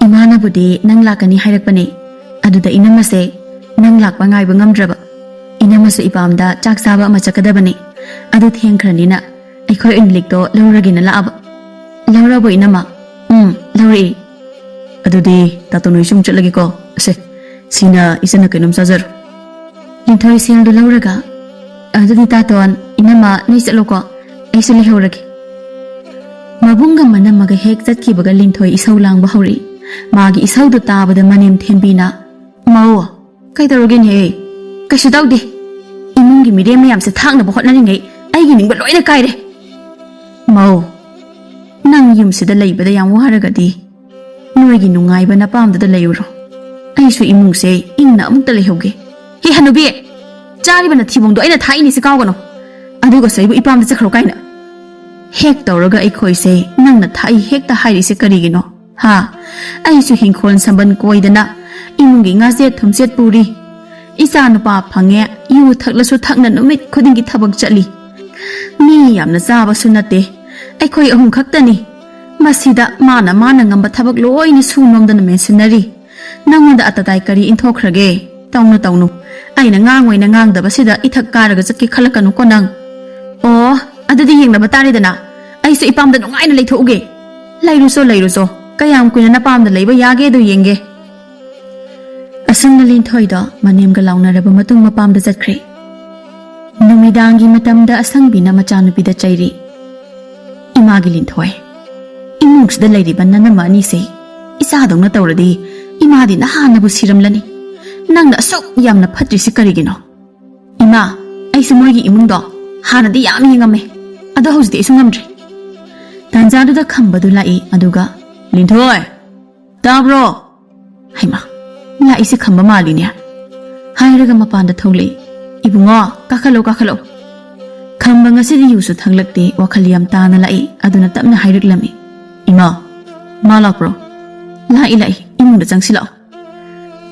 "ꯏꯃꯥꯅꯕꯨꯗꯤ ꯅꯪ ꯂꯥꯛꯀꯅꯤ ꯍꯥꯏꯔꯛꯄꯅꯦ꯫ ꯑꯗꯨꯗ ꯏꯅꯝꯃꯁꯦ ꯅꯪ ꯂꯥꯛꯄ ꯉꯥꯏꯕ ꯉꯝꯗ꯭ꯔꯕ꯫ ꯏꯅꯝꯃꯁꯨ ꯏꯄꯥꯝꯗ ꯆꯥꯛ ꯆꯥꯕ ꯑꯃ ꯆꯠꯀꯗꯕꯅꯦ꯫ ꯑꯗꯨ ꯊꯦꯡꯈ꯭ꯔꯅꯤꯅ ꯑꯩꯈꯣꯏ ꯑꯣꯏꯅ ꯂꯤꯛꯇꯣ ꯂꯧꯔꯒꯦꯅ ꯂꯥꯛꯑꯕ"꯫ "ꯂꯧꯔꯕꯣ ꯏꯅꯝꯃ?" "ꯎꯝ, ꯂꯧꯔꯛꯏ"꯫ "ꯑꯗꯨꯗꯤ ꯇꯥꯇꯣꯟ ꯍꯣꯏꯁꯨ ꯑꯃꯨꯛ ꯆꯠꯂꯒꯦꯀꯣ꯫ ꯑꯁꯦ, ꯁꯤꯅ ꯏꯆꯟꯅ ꯀꯩꯅꯣꯝ ꯆꯥꯖꯔꯣ"꯫ ꯂꯤꯟꯊꯣꯏ ꯁꯦꯜꯗꯨ ꯂꯧꯔꯒ, "ꯑꯗꯨꯗꯤ ꯇꯥꯇꯣꯟ, ꯏꯅꯝꯃ, ꯅꯣꯏ ꯆꯠꯂꯣꯀꯣ, ꯑꯩꯁꯨ ꯂꯩꯍꯧꯔꯒꯦ"꯫ ꯃꯕꯨꯡꯒ ꯃꯅꯝꯃꯒ ꯍꯦꯛ ꯆꯠꯈꯤꯕꯒ ꯂꯤꯟꯊꯣꯏ ꯏꯁꯧ ꯂꯥꯡꯕ ꯍꯧꯔꯛꯏ꯫ ꯃꯥꯒꯤ ꯏꯁꯧꯗꯨ ꯇꯥꯕꯗ ꯃꯅꯦꯝ ꯊꯦꯝꯕꯤꯅ, "ꯃꯧ, ꯀꯩꯗꯧꯔꯒꯦꯅꯦꯍꯦ?" "ꯀꯩꯁꯨ ꯇꯧꯗꯦ꯫ ꯏꯃꯨꯡꯒꯤ ꯃꯤꯔꯦꯝ ꯃꯌꯥꯝꯁꯦ ꯊꯥꯛꯅꯕ ꯍꯣꯠꯅꯔꯤꯉꯩ ꯑꯩꯒꯤ ꯅꯤꯡꯕ ꯂꯣꯏꯅ ꯀꯥꯏꯔꯦ꯫ ꯃꯧ, ꯅꯪ ꯌꯨꯝꯁꯤꯗ ꯂꯩꯕꯗ ꯌꯥꯝ ꯋꯥꯔꯒꯗꯤ ꯅꯣꯏꯒꯤ ꯅꯨꯡꯉꯥꯏꯕ ꯅꯄꯥꯝꯗꯨꯗ ꯂꯩꯔꯨꯔꯣ꯫ ꯑꯩꯁꯨ ꯏꯃꯨꯡꯁꯦ ꯏꯪꯅ ꯑꯃꯨꯛꯇ ꯂꯩꯍꯧꯒꯦ꯫" "ꯍꯦ ꯍꯅꯨꯕꯤ, ꯆꯥꯔꯤꯕ ꯅꯊꯤꯕꯣꯡꯗꯣ ꯑꯩꯅ ꯊꯥꯛꯏꯅꯤꯁꯦ ꯀꯥꯎꯒꯅꯨ꯫ ꯑꯗꯨꯒꯁꯨ ꯑꯩꯕꯨ ꯏꯄꯥꯝꯗ ꯆꯠꯈ꯭ꯔꯣ ꯀꯥꯏꯅ꯫ ꯍꯦꯛ ꯇꯧꯔꯒ ꯑꯩꯈꯣꯏꯁꯦ ꯅꯪꯅ ꯊꯥꯛꯏ ꯍꯦꯛꯇ ꯍꯥꯏꯔꯤꯁꯦ ꯀꯔꯤꯒꯤꯅꯣ? ꯍꯥ? ꯑꯩꯁꯨ ꯍꯤꯡꯈꯣꯜ ꯁꯝꯕꯟ ꯀꯣꯏꯗꯅ ꯏꯃꯨꯡꯒꯤ ꯉꯥꯖꯦꯠ ꯊꯨꯝꯆꯦꯠ ꯄꯨꯔꯤ꯫ ꯏꯆꯥ ꯅꯨꯄꯥ ꯐꯪꯉꯦ, ꯌꯨ ꯊꯛꯂꯁꯨ ꯊꯛꯅ ꯅꯨꯃꯤꯠ ꯈꯨꯗꯤꯡꯒꯤ ꯊꯕꯛ ꯆꯠꯂꯤ꯫ ꯃꯤ ꯌꯥꯝꯅ ꯆꯥꯕꯁꯨ ꯅꯠꯇꯦ, ꯑꯩꯈꯣꯏ ꯑꯍꯨꯝ ꯈꯛꯇꯅꯤ꯫ ꯃꯁꯤꯗ ꯃꯥꯅ ꯃꯥꯅ ꯉꯝꯕ ꯊꯕꯛ ꯂꯣꯏꯅ ꯁꯨ ꯅꯣꯝꯗꯅ ꯃꯦꯟꯁꯤꯟꯅꯔꯤ꯫ ꯅꯪꯉꯣꯟꯗ ꯑꯇꯇꯥꯏ ꯀꯔꯤ ꯏꯟꯊꯣꯛꯈ꯭ꯔꯒꯦ? ꯇꯧꯅꯨ, ꯇꯧꯅꯨ꯫ ꯑꯩꯅ ꯉꯥꯡꯉꯣꯏꯅ ꯉꯥꯡꯗꯕꯁꯤꯗ ꯏꯊꯛ ꯀꯥꯔꯒ ꯆꯠꯀꯦ ꯈꯜꯂꯛꯀꯅꯨꯀꯣ ꯅꯪ꯫ ꯑꯣ, ꯑꯗꯨꯗꯤ ꯌꯦꯡꯅꯕ ꯇꯥꯔꯦꯗꯅ꯫ ꯑꯩꯁꯨ ꯏꯄꯥꯝꯗ ꯅꯨꯡꯉꯥꯏꯅ ꯂꯩꯊꯣꯛꯎꯒꯦ꯫ ꯂꯩꯔꯨꯆꯣ, ꯂꯩꯔꯨꯆꯣ꯫ ꯀꯌꯥꯝ ꯀꯨꯏꯅ ꯅꯄꯥꯝꯗ ꯂꯩꯕ ꯌꯥꯒꯦꯗꯣ ꯌꯦꯡꯒꯦ꯫" ꯑꯁꯨꯝꯅ ꯂꯤꯟꯊꯣꯏꯗꯣ ꯃꯅꯦꯝꯒ ꯂꯥꯎꯅꯔꯕ ꯃꯇꯨꯡ ꯃꯄꯥꯝꯗ ꯆꯠꯈ꯭ꯔꯦ꯫ ꯅꯨꯃꯤꯗꯥꯡꯒꯤ ꯃꯇꯝꯗ ꯑꯁꯪꯕꯤꯅ ꯃꯆꯥꯅꯨꯄꯤꯗ ꯆꯩꯔꯤ꯫ "ꯏꯃꯥꯒꯤ ꯂꯤꯟꯊꯣꯏ, ꯏꯃꯨꯡꯁꯤꯗ ꯂꯩꯔꯤꯕ ꯅꯅꯝꯃ ꯑꯅꯤꯁꯦ ꯏꯆꯥꯗꯧꯅ ꯇꯧꯔꯗꯤ ꯏꯃꯥꯗꯤ ꯅꯍꯥꯟꯅꯕꯨ ꯁꯤꯔꯝꯂꯅꯤ꯫ ꯅꯪꯅ ꯑꯁꯨꯛ ꯌꯥꯝꯅ ꯐꯠꯇ꯭ꯔꯤꯁꯤ ꯀꯔꯤꯒꯤꯅꯣ? ꯏꯃꯥ, ꯑꯩꯁꯨ ꯃꯣꯏꯒꯤ ꯏꯃꯨꯡꯗꯣ ꯍꯥꯟꯅꯗꯤ ꯌꯥꯝ ꯌꯦꯡꯉꯝꯃꯦ, ꯑꯗꯣ ꯍꯧꯖꯤꯛꯇꯤ ꯑꯩꯁꯨ ꯉꯝꯗ꯭ꯔꯦ꯫" ꯇꯥꯟꯖꯥꯗꯨꯗ ꯈꯝꯕꯗꯨ ꯂꯥꯛꯏ, ꯑꯗꯨꯒ, "ꯂꯤꯟꯊꯣꯏ, ꯇꯥꯕ꯭ꯔꯣ?" "ꯍꯩꯃꯥ, ꯂꯥꯛꯏꯁꯦ ꯈꯝꯕ ꯃꯥꯜꯂꯤꯅꯦ꯫" ꯍꯥꯏꯔꯒ ꯃꯄꯥꯟꯗ ꯊꯣꯛꯂꯛꯏ꯫ "ꯏꯕꯨꯡꯉꯣ, ꯀꯥꯈꯠꯂꯣ, ꯀꯥꯈꯠꯂꯣ꯫" ꯈꯝꯕ ꯉꯁꯤꯗꯤ ꯌꯨꯁꯨ ꯊꯛꯂꯛꯇꯦ, ꯋꯥꯈꯜ ꯌꯥꯝ ꯇꯥꯅ ꯂꯥꯛꯏ꯫ ꯑꯗꯨꯅ ꯇꯞꯅ ꯍꯥꯏꯔꯛꯂꯝꯃꯤ, "ꯏꯃꯥ, ꯃꯥ ꯂꯥꯛꯄ꯭ꯔꯣ?" "ꯂꯥꯛꯏ, ꯂꯥꯛꯏ, ꯏꯃꯨꯡꯗ ꯆꯪꯁꯤꯜꯂꯛꯑꯣ꯫"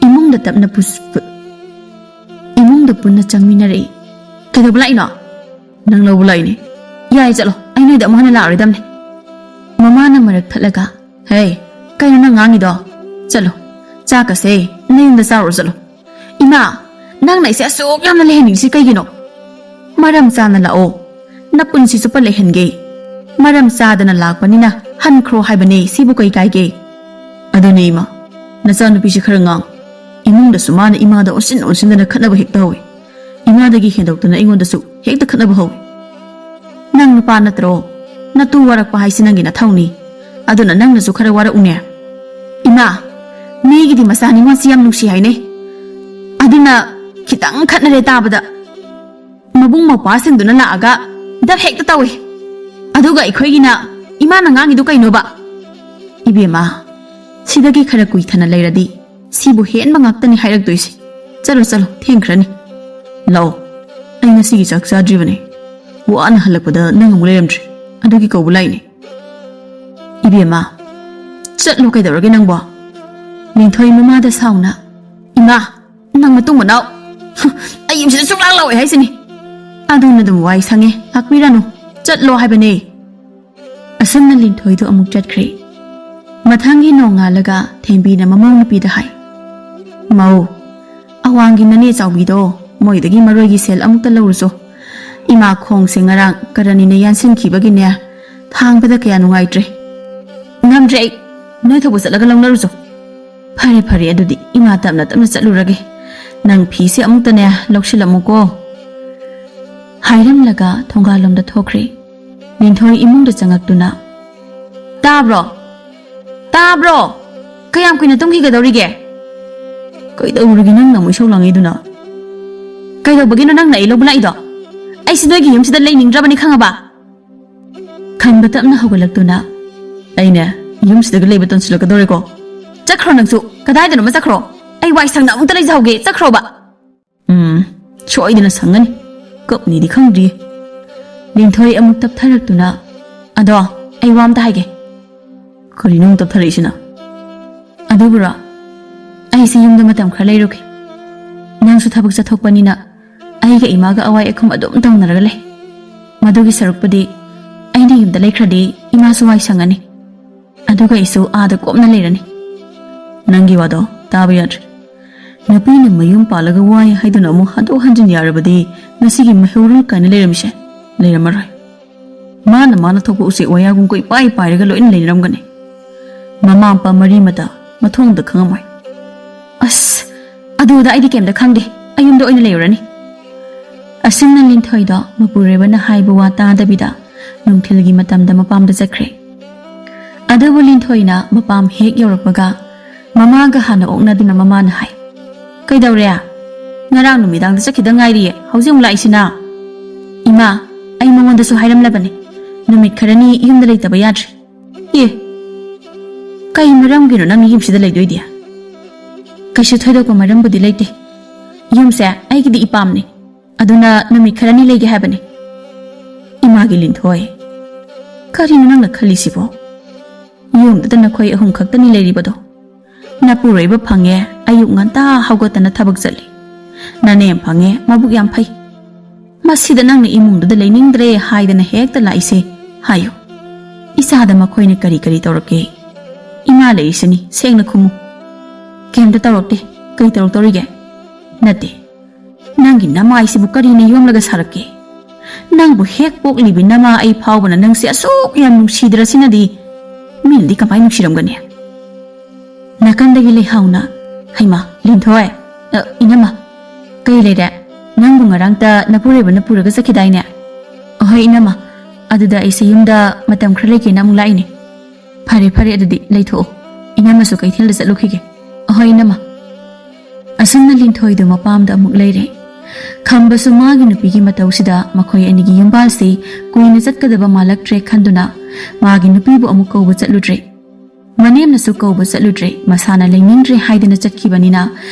ꯏꯃꯨꯡꯗ ꯇꯞꯅ ꯄꯨꯁ-, ꯄꯨ-, ꯏꯃꯨꯡꯗ ꯄꯨꯟꯅ ꯆꯪꯃꯤꯟꯅꯔꯛꯏ꯫ "ꯀꯩꯗꯧꯕ ꯂꯥꯛꯏꯅꯣ?" "ꯅꯪ ꯂꯧꯕ ꯂꯥꯛꯏꯅꯦ꯫" "ꯌꯥꯏ, ꯆꯠꯂꯣ, ꯑꯩ ꯅꯣꯏꯗ ꯑꯃꯨꯛ ꯍꯟꯅ ꯂꯥꯛꯑꯔꯣꯏꯗꯝꯅꯦ꯫" ꯃꯃꯥꯅ ꯃꯔꯛ ꯊꯠꯂꯒ, "ꯍꯦ, ꯀꯩꯅꯣ ꯅꯪ ꯉꯥꯡꯉꯤꯗꯣ? ꯆꯠꯂꯣ, ꯆꯥꯛꯀꯁꯦ ꯅꯌꯨꯝꯗ ꯆꯥꯔꯨꯔꯣ ꯆꯠꯂꯣ꯫" "ꯏꯃꯥ, ꯅꯪꯅ ꯑꯩꯁꯦ ꯑꯁꯨꯛ ꯌꯥꯝꯅ ꯂꯩꯍꯟꯅꯤꯡꯉꯤꯁꯤ ꯀꯩꯒꯤꯅꯣ? ꯃꯔꯝ ꯆꯥꯅ ꯂꯥꯛꯑꯣ, ꯅꯄꯨꯟꯁꯤ ꯆꯨꯞꯄ ꯂꯩꯍꯟꯒꯦ꯫ ꯃꯔꯝ ꯆꯥꯗꯅ ꯂꯥꯛꯄꯅꯤꯅ ꯍꯟꯈ꯭ꯔꯣ ꯍꯥꯏꯕꯅꯦ, ꯁꯤꯕꯨ ꯀꯩ ꯀꯥꯏꯒꯦ?" "ꯑꯗꯨꯅꯦ ꯏꯃꯥ, ꯅꯆꯥꯅꯨꯄꯤꯁꯤ ꯈꯔ ꯉꯥꯡ꯫ ꯏꯃꯨꯡꯗꯁꯨ ꯃꯥꯅ ꯏꯃꯥꯗ ꯑꯣꯟꯁꯤꯟ ꯑꯣꯟꯁꯤꯟꯗꯅ ꯈꯠꯅꯕ ꯍꯦꯛꯇ ꯍꯧꯏ꯫ ꯏꯃꯥꯗꯒꯤ ꯍꯦꯟꯗꯣꯛꯇꯅ ꯑꯩꯉꯣꯟꯗꯁꯨ ꯍꯦꯛꯇ ꯈꯠꯅꯕ ꯍꯧꯏ꯫" "ꯅꯪ ꯅꯨꯄꯥ ꯅꯠꯇ꯭ꯔꯣ? ꯅꯇꯨ ꯋꯥꯔꯛꯄ ꯍꯥꯏꯁꯤ ꯅꯪꯒꯤ ꯅꯊꯧꯅꯤ꯫ ꯑꯗꯨꯅ ꯅꯪꯅꯁꯨ ꯈꯔ ꯋꯥꯔꯛꯎꯅꯦ꯫ ꯏꯃꯥ, ꯃꯤꯒꯤꯗꯤ ꯃꯆꯥ ꯅꯤꯉꯣꯜꯁꯤ ꯌꯥꯝ ꯅꯨꯡꯁꯤ ꯍꯥꯏꯅꯩ꯫ ꯑꯗꯨꯅ ꯈꯤꯇꯪ ꯈꯠꯅꯔꯦ ꯇꯥꯕꯗ ꯃꯕꯨꯡ ꯃꯧꯄ꯭ꯋꯥꯁꯤꯡꯗꯨꯅ ꯂꯥꯛꯑꯒ ꯗꯞ ꯍꯦꯛꯇ ꯇꯧꯏ꯫ ꯑꯗꯨꯒ ꯑꯩꯈꯣꯏꯒꯤꯅ ꯏꯃꯥꯅ ꯉꯥꯡꯉꯤꯗꯨ ꯀꯩꯅꯣꯕ? ꯏꯕꯦꯝꯃ, ꯁꯤꯗꯒꯤ ꯈꯔ ꯀꯨꯏꯊꯅ ꯂꯩꯔꯗꯤ ꯁꯤꯕꯨ ꯍꯦꯟꯕ ꯉꯥꯛꯇꯅꯤ ꯍꯥꯏꯔꯛꯇꯣꯏꯁꯦ꯫ ꯆꯠꯂꯣ, ꯆꯠꯂꯣ, ꯊꯦꯡꯈ꯭ꯔꯅꯤ꯫ ꯂꯥꯛꯑꯣ, ꯑꯩ ꯉꯁꯤꯒꯤ ꯆꯥꯛ ꯆꯥꯗ꯭ꯔꯤꯕꯅꯦ꯫ ꯋꯥꯅ ꯍꯜꯂꯛꯄꯗ ꯅꯪ ꯑꯃꯨꯛ ꯂꯩꯔꯝꯗ꯭ꯔꯦ꯫ ꯑꯗꯨꯒꯤ ꯀꯧꯕ ꯂꯥꯛꯏꯅꯦ꯫ ꯏꯕꯦꯝꯃ, ꯆꯠꯂꯣ, ꯀꯩꯗꯧꯔꯒꯦ ꯅꯪꯕꯣ? ꯂꯤꯟꯊꯣꯏ ꯃꯃꯥꯗ ꯁꯥꯎꯅ, ꯏꯃꯥ, ꯅꯪ ꯃꯇꯨꯡ ꯃꯅꯥꯎ, ꯑꯩ ꯌꯨꯝꯁꯤꯗ ꯁꯨꯡꯂꯥꯛ ꯂꯥꯛꯑꯣꯏ ꯍꯥꯏꯁꯤꯅꯤ꯫ ꯑꯗꯨꯅ ꯑꯗꯨꯝ ꯋꯥꯏ ꯁꯪꯉꯦ, ꯂꯥꯛꯄꯤꯔꯅꯨ, ꯆꯠꯂꯣ ꯍꯥꯏꯕꯅꯦ꯫ ꯑꯁꯨꯝꯅ ꯂꯤꯟꯊꯣꯏꯗꯣ ꯑꯃꯨꯛ ꯆꯠꯈ꯭ꯔꯦ꯫ ꯃꯊꯪꯒꯤ ꯅꯣꯡꯉꯥꯜꯂꯒ ꯊꯦꯝꯕꯤꯅ ꯃꯃꯧ ꯅꯨꯄꯤꯗ ꯍꯥꯏ, ꯃꯧ, ꯑꯋꯥꯡꯒꯤ ꯅꯅꯦ ꯆꯥꯎꯕꯤꯗꯣ ꯃꯣꯏꯗꯒꯤ ꯃꯔꯣꯏꯒꯤ ꯁꯦꯜ ꯑꯃꯨꯛꯇ ꯂꯧꯔꯨꯆꯣ꯫ ꯏꯃꯥ ꯈꯣꯡꯁꯦ ꯉꯔꯥꯡ ꯀꯔꯅꯤꯅ ꯌꯥꯟꯁꯤꯟꯈꯤꯕꯒꯤꯅꯦ, ꯊꯥꯡꯕꯗ ꯀꯌꯥ ꯅꯨꯡꯉꯥꯏꯇ꯭ꯔꯦ꯫ ꯉꯝꯗ꯭ꯔꯦ ꯑꯩ, ꯅꯣꯏ ꯊꯧꯕ ꯆꯠꯂꯒ ꯂꯧꯅꯔꯨꯆꯣ꯫ ꯐꯔꯦ, ꯐꯔꯦ, ꯑꯗꯨꯗꯤ ꯏꯃꯥ ꯇꯞꯅ ꯇꯞꯅ ꯆꯠꯂꯨꯔꯒꯦ꯫ ꯅꯪ ꯐꯤꯁꯦ ꯑꯃꯨꯛꯇꯅꯦ ꯂꯧꯁꯤꯜꯂꯝꯃꯨꯀꯣ꯫ ꯍꯥꯏꯔꯝꯂꯒ ꯊꯣꯡꯒꯥꯜꯂꯣꯝꯗ ꯊꯣꯛꯈ꯭ꯔꯦ꯫ ꯂꯤꯟꯊꯣꯏ ꯏꯃꯨꯡꯗ ꯆꯪꯉꯛꯇꯨꯅ, ꯇꯥꯕ꯭ꯔꯣ? ꯇꯥꯕ꯭ꯔꯣ? ꯀꯌꯥꯝ ꯀꯨꯏꯅ ꯇꯨꯝꯈꯤꯒꯗꯧꯔꯤꯒꯦ? ꯀꯩꯗꯧꯔꯒꯦ ꯅꯪꯅ ꯑꯃꯨꯛ ꯏꯁꯧ ꯂꯥꯡꯉꯤꯗꯨꯅ? ꯀꯩꯗꯧꯕꯒꯤꯅꯣ ꯅꯪꯅ ꯑꯩ ꯂꯧꯕ ꯂꯥꯛꯏꯗꯣ? ꯑꯩꯁꯤ ꯅꯣꯏꯒꯤ ꯌꯨꯝꯁꯤꯗ ꯂꯩꯅꯤꯡꯗ꯭ꯔꯕꯅꯤ, ꯈꯪꯉꯕ? ꯈꯟꯕ ꯇꯞꯅ ꯍꯧꯒꯠꯂꯛꯇꯨꯅ, ꯑꯩꯅꯦ, ꯌꯨꯝꯁꯤꯗꯒ ꯂꯩꯕ ꯇꯟꯁꯤꯜꯂꯛꯀꯗꯧꯔꯦꯀꯣ꯫ ꯆꯠꯈ꯭ꯔꯣ ꯅꯪꯁꯨ, ꯀꯗꯥꯏꯗꯅꯣꯃ ꯆꯠꯈ꯭ꯔꯣ꯫ ꯑꯩ ꯋꯥꯏ ꯁꯪꯅ ꯑꯃꯨꯛꯇ ꯂꯩꯖꯍꯧꯒꯦ, ꯆꯠꯈ꯭ꯔꯣꯕ꯫ ꯎꯝ, ꯁꯣꯏꯗꯅ ꯁꯪꯒꯅꯤ꯫ ꯀꯞꯅꯤꯗꯤ ꯈꯪꯗ꯭ꯔꯤꯌꯦ꯫ ꯂꯤꯟꯊꯣꯏ ꯑꯃꯨꯛ ꯇꯞꯊꯔꯛꯇꯨꯅ, ꯑꯗꯣ, ꯑꯩ ꯋꯥ ꯑꯝꯇ ꯍꯥꯏꯒꯦ꯫ ꯀꯔꯤꯅꯣ ꯑꯃꯨꯛ ꯇꯞꯊꯔꯛꯏꯁꯤꯅ? ꯑꯗꯨꯕꯨꯔꯣ, ꯑꯩꯁꯦ ꯌꯨꯝꯗ ꯃꯇꯝ ꯈꯔ ꯂꯩꯔꯨꯒꯦ꯫ ꯅꯪꯁꯨ ꯊꯕꯛ ꯆꯠꯊꯣꯛꯄꯅꯤꯅ ꯑꯩꯒ ꯏꯃꯥꯒ ꯑꯋꯥꯏ ꯑꯈꯨꯝ ꯑꯗꯨꯝ ꯇꯧꯅꯔꯒ ꯂꯩ꯫ ꯃꯗꯨꯒꯤ ꯁꯔꯨꯛꯄꯨꯗꯤ ꯑꯩꯅ ꯌꯨꯝꯗ ꯂꯩꯈ꯭ꯔꯗꯤ ꯏꯃꯥꯁꯨ ꯋꯥꯏ ꯁꯪꯉꯅꯤ꯫ ꯑꯗꯨꯒ ꯑꯩꯁꯨ ꯑꯥꯗ ꯀꯣꯝꯅ ꯂꯩꯔꯅꯤ꯫ ꯅꯪꯒꯤ ꯋꯥꯗꯣ ꯇꯥꯕ ꯌꯥꯗ꯭ꯔꯦ꯫ ꯅꯨꯄꯤꯅ ꯃꯌꯨꯝ ꯄꯥꯜꯂꯒ ꯋꯥꯏ ꯍꯥꯏꯗꯨꯅ ꯑꯃꯨꯛ ꯍꯟꯗꯣꯛ ꯍꯟꯖꯤꯟ ꯌꯥꯔꯕꯗꯤ ꯉꯁꯤꯒꯤ ꯃꯩꯍꯧꯔꯣꯜ ꯀꯥꯏꯅ ꯂꯩꯔꯝꯃꯤꯁꯦ ꯂꯩꯔꯝꯃꯔꯣꯏ꯫ ꯃꯥꯅ ꯃꯥꯅ ꯊꯣꯛꯄ ꯎꯆꯦꯛ ꯋꯥꯌꯥꯒꯨꯝ ꯀꯣꯏꯄꯥꯏ ꯄꯥꯏꯔꯒ ꯂꯣꯏꯅ ꯂꯩꯅꯔꯝꯒꯅꯤ꯫ ꯃꯃꯥ ꯃꯄꯥ ꯃꯔꯤ ꯃꯇꯥ ꯃꯊꯣꯡꯗ ꯈꯪꯉꯝꯃꯣꯏ꯫ ꯑꯁ, ꯑꯗꯨꯗ ꯑꯩꯗꯤ ꯀꯩꯝꯇ ꯈꯪꯗꯦ꯫ ꯑꯩ ꯌꯨꯝꯗ ꯑꯣꯏꯅ ꯂꯩꯔꯨꯔꯅꯤ꯫ ꯑꯁꯨꯝꯅ ꯂꯤꯟꯊꯣꯏꯗꯣ ꯃꯄꯨꯔꯣꯏꯕꯅ ꯍꯥꯏꯕ ꯋꯥ ꯇꯥꯗꯕꯤꯗ ꯅꯨꯡꯊꯤꯜꯒꯤ ꯃꯇꯝꯗ ꯃꯄꯥꯝꯗ ꯆꯠꯈ꯭ꯔꯦ꯫ ꯑꯗꯨꯕꯨ ꯂꯤꯟꯊꯣꯏꯅ ꯃꯄꯥꯝ ꯍꯦꯛ ꯌꯧꯔꯛꯄꯒ ꯃꯃꯥꯒ ꯍꯥꯟꯅ ꯑꯣꯛꯅꯗꯨꯅ ꯃꯃꯥꯅ ꯍꯥꯏ, "ꯀꯩꯗꯧꯔꯦ? ꯉꯔꯥꯡ ꯅꯨꯃꯤꯗꯥꯡꯗ ꯆꯠꯈꯤꯗ ꯉꯥꯏꯔꯤꯌꯦ, ꯍꯧꯖꯤꯛ ꯑꯃꯨꯛ ꯂꯥꯛꯏꯁꯤꯅ?" "ꯏꯃꯥ, ꯑꯩ ꯃꯉꯣꯟꯗꯁꯨ ꯍꯥꯏꯔꯝꯂꯕꯅꯦ, ꯅꯨꯃꯤꯠ ꯈꯔꯅꯤ ꯌꯨꯝꯗ ꯂꯩꯇꯕ ꯌꯥꯗ꯭ꯔꯦ꯫" "ꯑꯦ, ꯀꯩ ꯃꯔꯝꯒꯤꯅꯣ ꯅꯪ ꯌꯨꯝꯁꯤꯗ ꯂꯩꯗꯣꯏꯗꯤ?" "ꯀꯩꯁꯨ ꯊꯣꯏꯗꯣꯛꯄ ꯃꯔꯝꯕꯨꯗꯤ ꯂꯩꯇꯦ꯫ ꯌꯨꯝꯁꯦ ꯑꯩꯒꯤꯗꯤ ꯏꯄꯥꯝꯅꯤ, ꯑꯗꯨꯅ ꯅꯨꯃꯤꯠ ꯈꯔꯅꯤ ꯂꯩꯒꯦ ꯍꯥꯏꯕꯅꯤ꯫" ꯏꯃꯥꯒꯤ ꯂꯤꯟꯊꯣꯏ, ꯀꯔꯤꯅꯣ ꯅꯪꯅ ꯈꯜꯂꯤꯁꯤꯕꯣ? ꯌꯨꯝꯗꯨꯗ ꯅꯈꯣꯏ ꯑꯍꯨꯝ ꯈꯛꯇꯅꯤ ꯂꯩꯔꯤꯕꯗꯣ꯫ ꯅꯄꯨꯔꯣꯏꯕ ꯐꯪꯉꯦ, ꯑꯌꯨꯛ ꯉꯟꯇꯥ ꯍꯧꯒꯠꯇꯅ ꯊꯕꯛ ꯆꯠꯂꯤ꯫ ꯅꯅꯦꯝ ꯐꯪꯉꯦ, ꯃꯕꯨꯛ ꯌꯥꯝ ꯐꯩ꯫ ꯃꯁꯤꯗ ꯅꯪꯅ ꯏꯃꯨꯡꯗꯨꯗ ꯂꯩꯅꯤꯡꯗ꯭ꯔꯦ ꯍꯥꯏꯗꯅ ꯍꯦꯛꯇ ꯂꯥꯛꯏꯁꯦ ꯍꯥꯏꯌꯨ꯫ ꯏꯆꯥꯗ ꯃꯈꯣꯏꯅ ꯀꯔꯤ ꯀꯔꯤ ꯇꯧꯔꯛꯀꯦ? ꯏꯃꯥ ꯂꯩꯔꯤꯁꯤꯅꯤ, ꯁꯦꯡꯅ ꯈꯨꯝꯃꯨ꯫ ꯀꯩꯝꯇ ꯇꯧꯔꯛꯇꯦ꯫ ꯀꯩ ꯇꯧꯔꯛꯇꯧꯔꯤꯒꯦ? ꯅꯠꯇꯦ, ꯅꯪꯒꯤ ꯅꯃꯥꯏꯁꯤꯕꯨ ꯀꯔꯤꯅ ꯌꯣꯝꯂꯒ ꯁꯥꯔꯛꯀꯦ? ꯅꯪꯕꯨ ꯍꯦꯛ ꯄꯣꯛꯂꯤꯕꯤ ꯅꯃꯥ ꯑꯩ ꯐꯥꯎꯕꯅ ꯅꯪꯁꯦ ꯑꯁꯨꯛ ꯌꯥꯝ ꯅꯨꯡꯁꯤꯗ꯭ꯔꯁꯤꯅꯗꯤ ꯃꯤꯅꯗꯤ ꯀꯃꯥꯏ ꯅꯨꯡꯁꯤꯔꯝꯒꯅꯤ? ꯅꯥꯀꯟꯗꯒꯤ ꯂꯩꯍꯥꯎꯅ, "ꯍꯩꯃꯥ, ꯂꯤꯟꯊꯣꯏ, ꯑ, ꯏꯅꯝꯃ, ꯀꯩ ꯂꯩꯔꯦ? ꯅꯪꯕꯨ ꯉꯔꯥꯡꯇ ꯅꯄꯨꯔꯣꯏꯕꯅ ꯄꯨꯔꯒ ꯆꯠꯈꯤꯗꯥꯏꯅꯦ?" "ꯑꯍꯣꯏ ꯏꯅꯝꯃ, ꯑꯗꯨꯗ ꯑꯩꯁꯦ ꯌꯨꯝꯗ ꯃꯇꯝ ꯈꯔ ꯂꯩꯒꯦꯅ ꯑꯃꯨꯛ ꯂꯥꯛꯏꯅꯦ꯫" "ꯐꯔꯦ ꯐꯔꯦ, ꯑꯗꯨꯗꯤ ꯂꯩꯊꯣꯛꯑꯣ, ꯏꯅꯝꯃꯁꯨ ꯀꯩꯊꯦꯜꯗ ꯆꯠꯂꯨꯈꯤꯒꯦ꯫" "ꯑꯍꯣꯏ ꯏꯅꯝꯃ꯫" ꯑꯁꯨꯝꯅ ꯂꯤꯟꯊꯣꯏꯗꯨ ꯃꯄꯥꯝꯗ ꯑꯃꯨꯛ ꯂꯩꯔꯦ꯫ ꯈꯝꯕꯁꯨ ꯃꯥꯒꯤ ꯅꯨꯄꯤꯒꯤ ꯃꯇꯧꯁꯤꯗ ꯃꯈꯣꯏ ꯑꯅꯤꯒꯤ ꯌꯨꯝꯕꯥꯜꯁꯤ ꯀꯨꯏꯅ ꯆꯠꯀꯗꯕ ꯃꯥꯜꯂꯛꯇ꯭ꯔꯦ ꯈꯟꯗꯨꯅ ꯃꯥꯒꯤ ꯅꯨꯄꯤꯕꯨ ꯑꯃꯨꯛ ꯀꯧꯕ ꯆꯠꯂꯨꯗ꯭ꯔꯦ꯫ ꯃꯅꯦꯝꯅꯁꯨ ꯀꯧꯕ ꯆꯠꯂꯨꯗ꯭ꯔꯦ, ꯃꯁꯥꯅ ꯂꯩꯅꯤꯡꯗ꯭ꯔꯦ ꯍꯥꯏꯗꯅ ꯆꯠꯈꯤꯕꯅꯤꯅ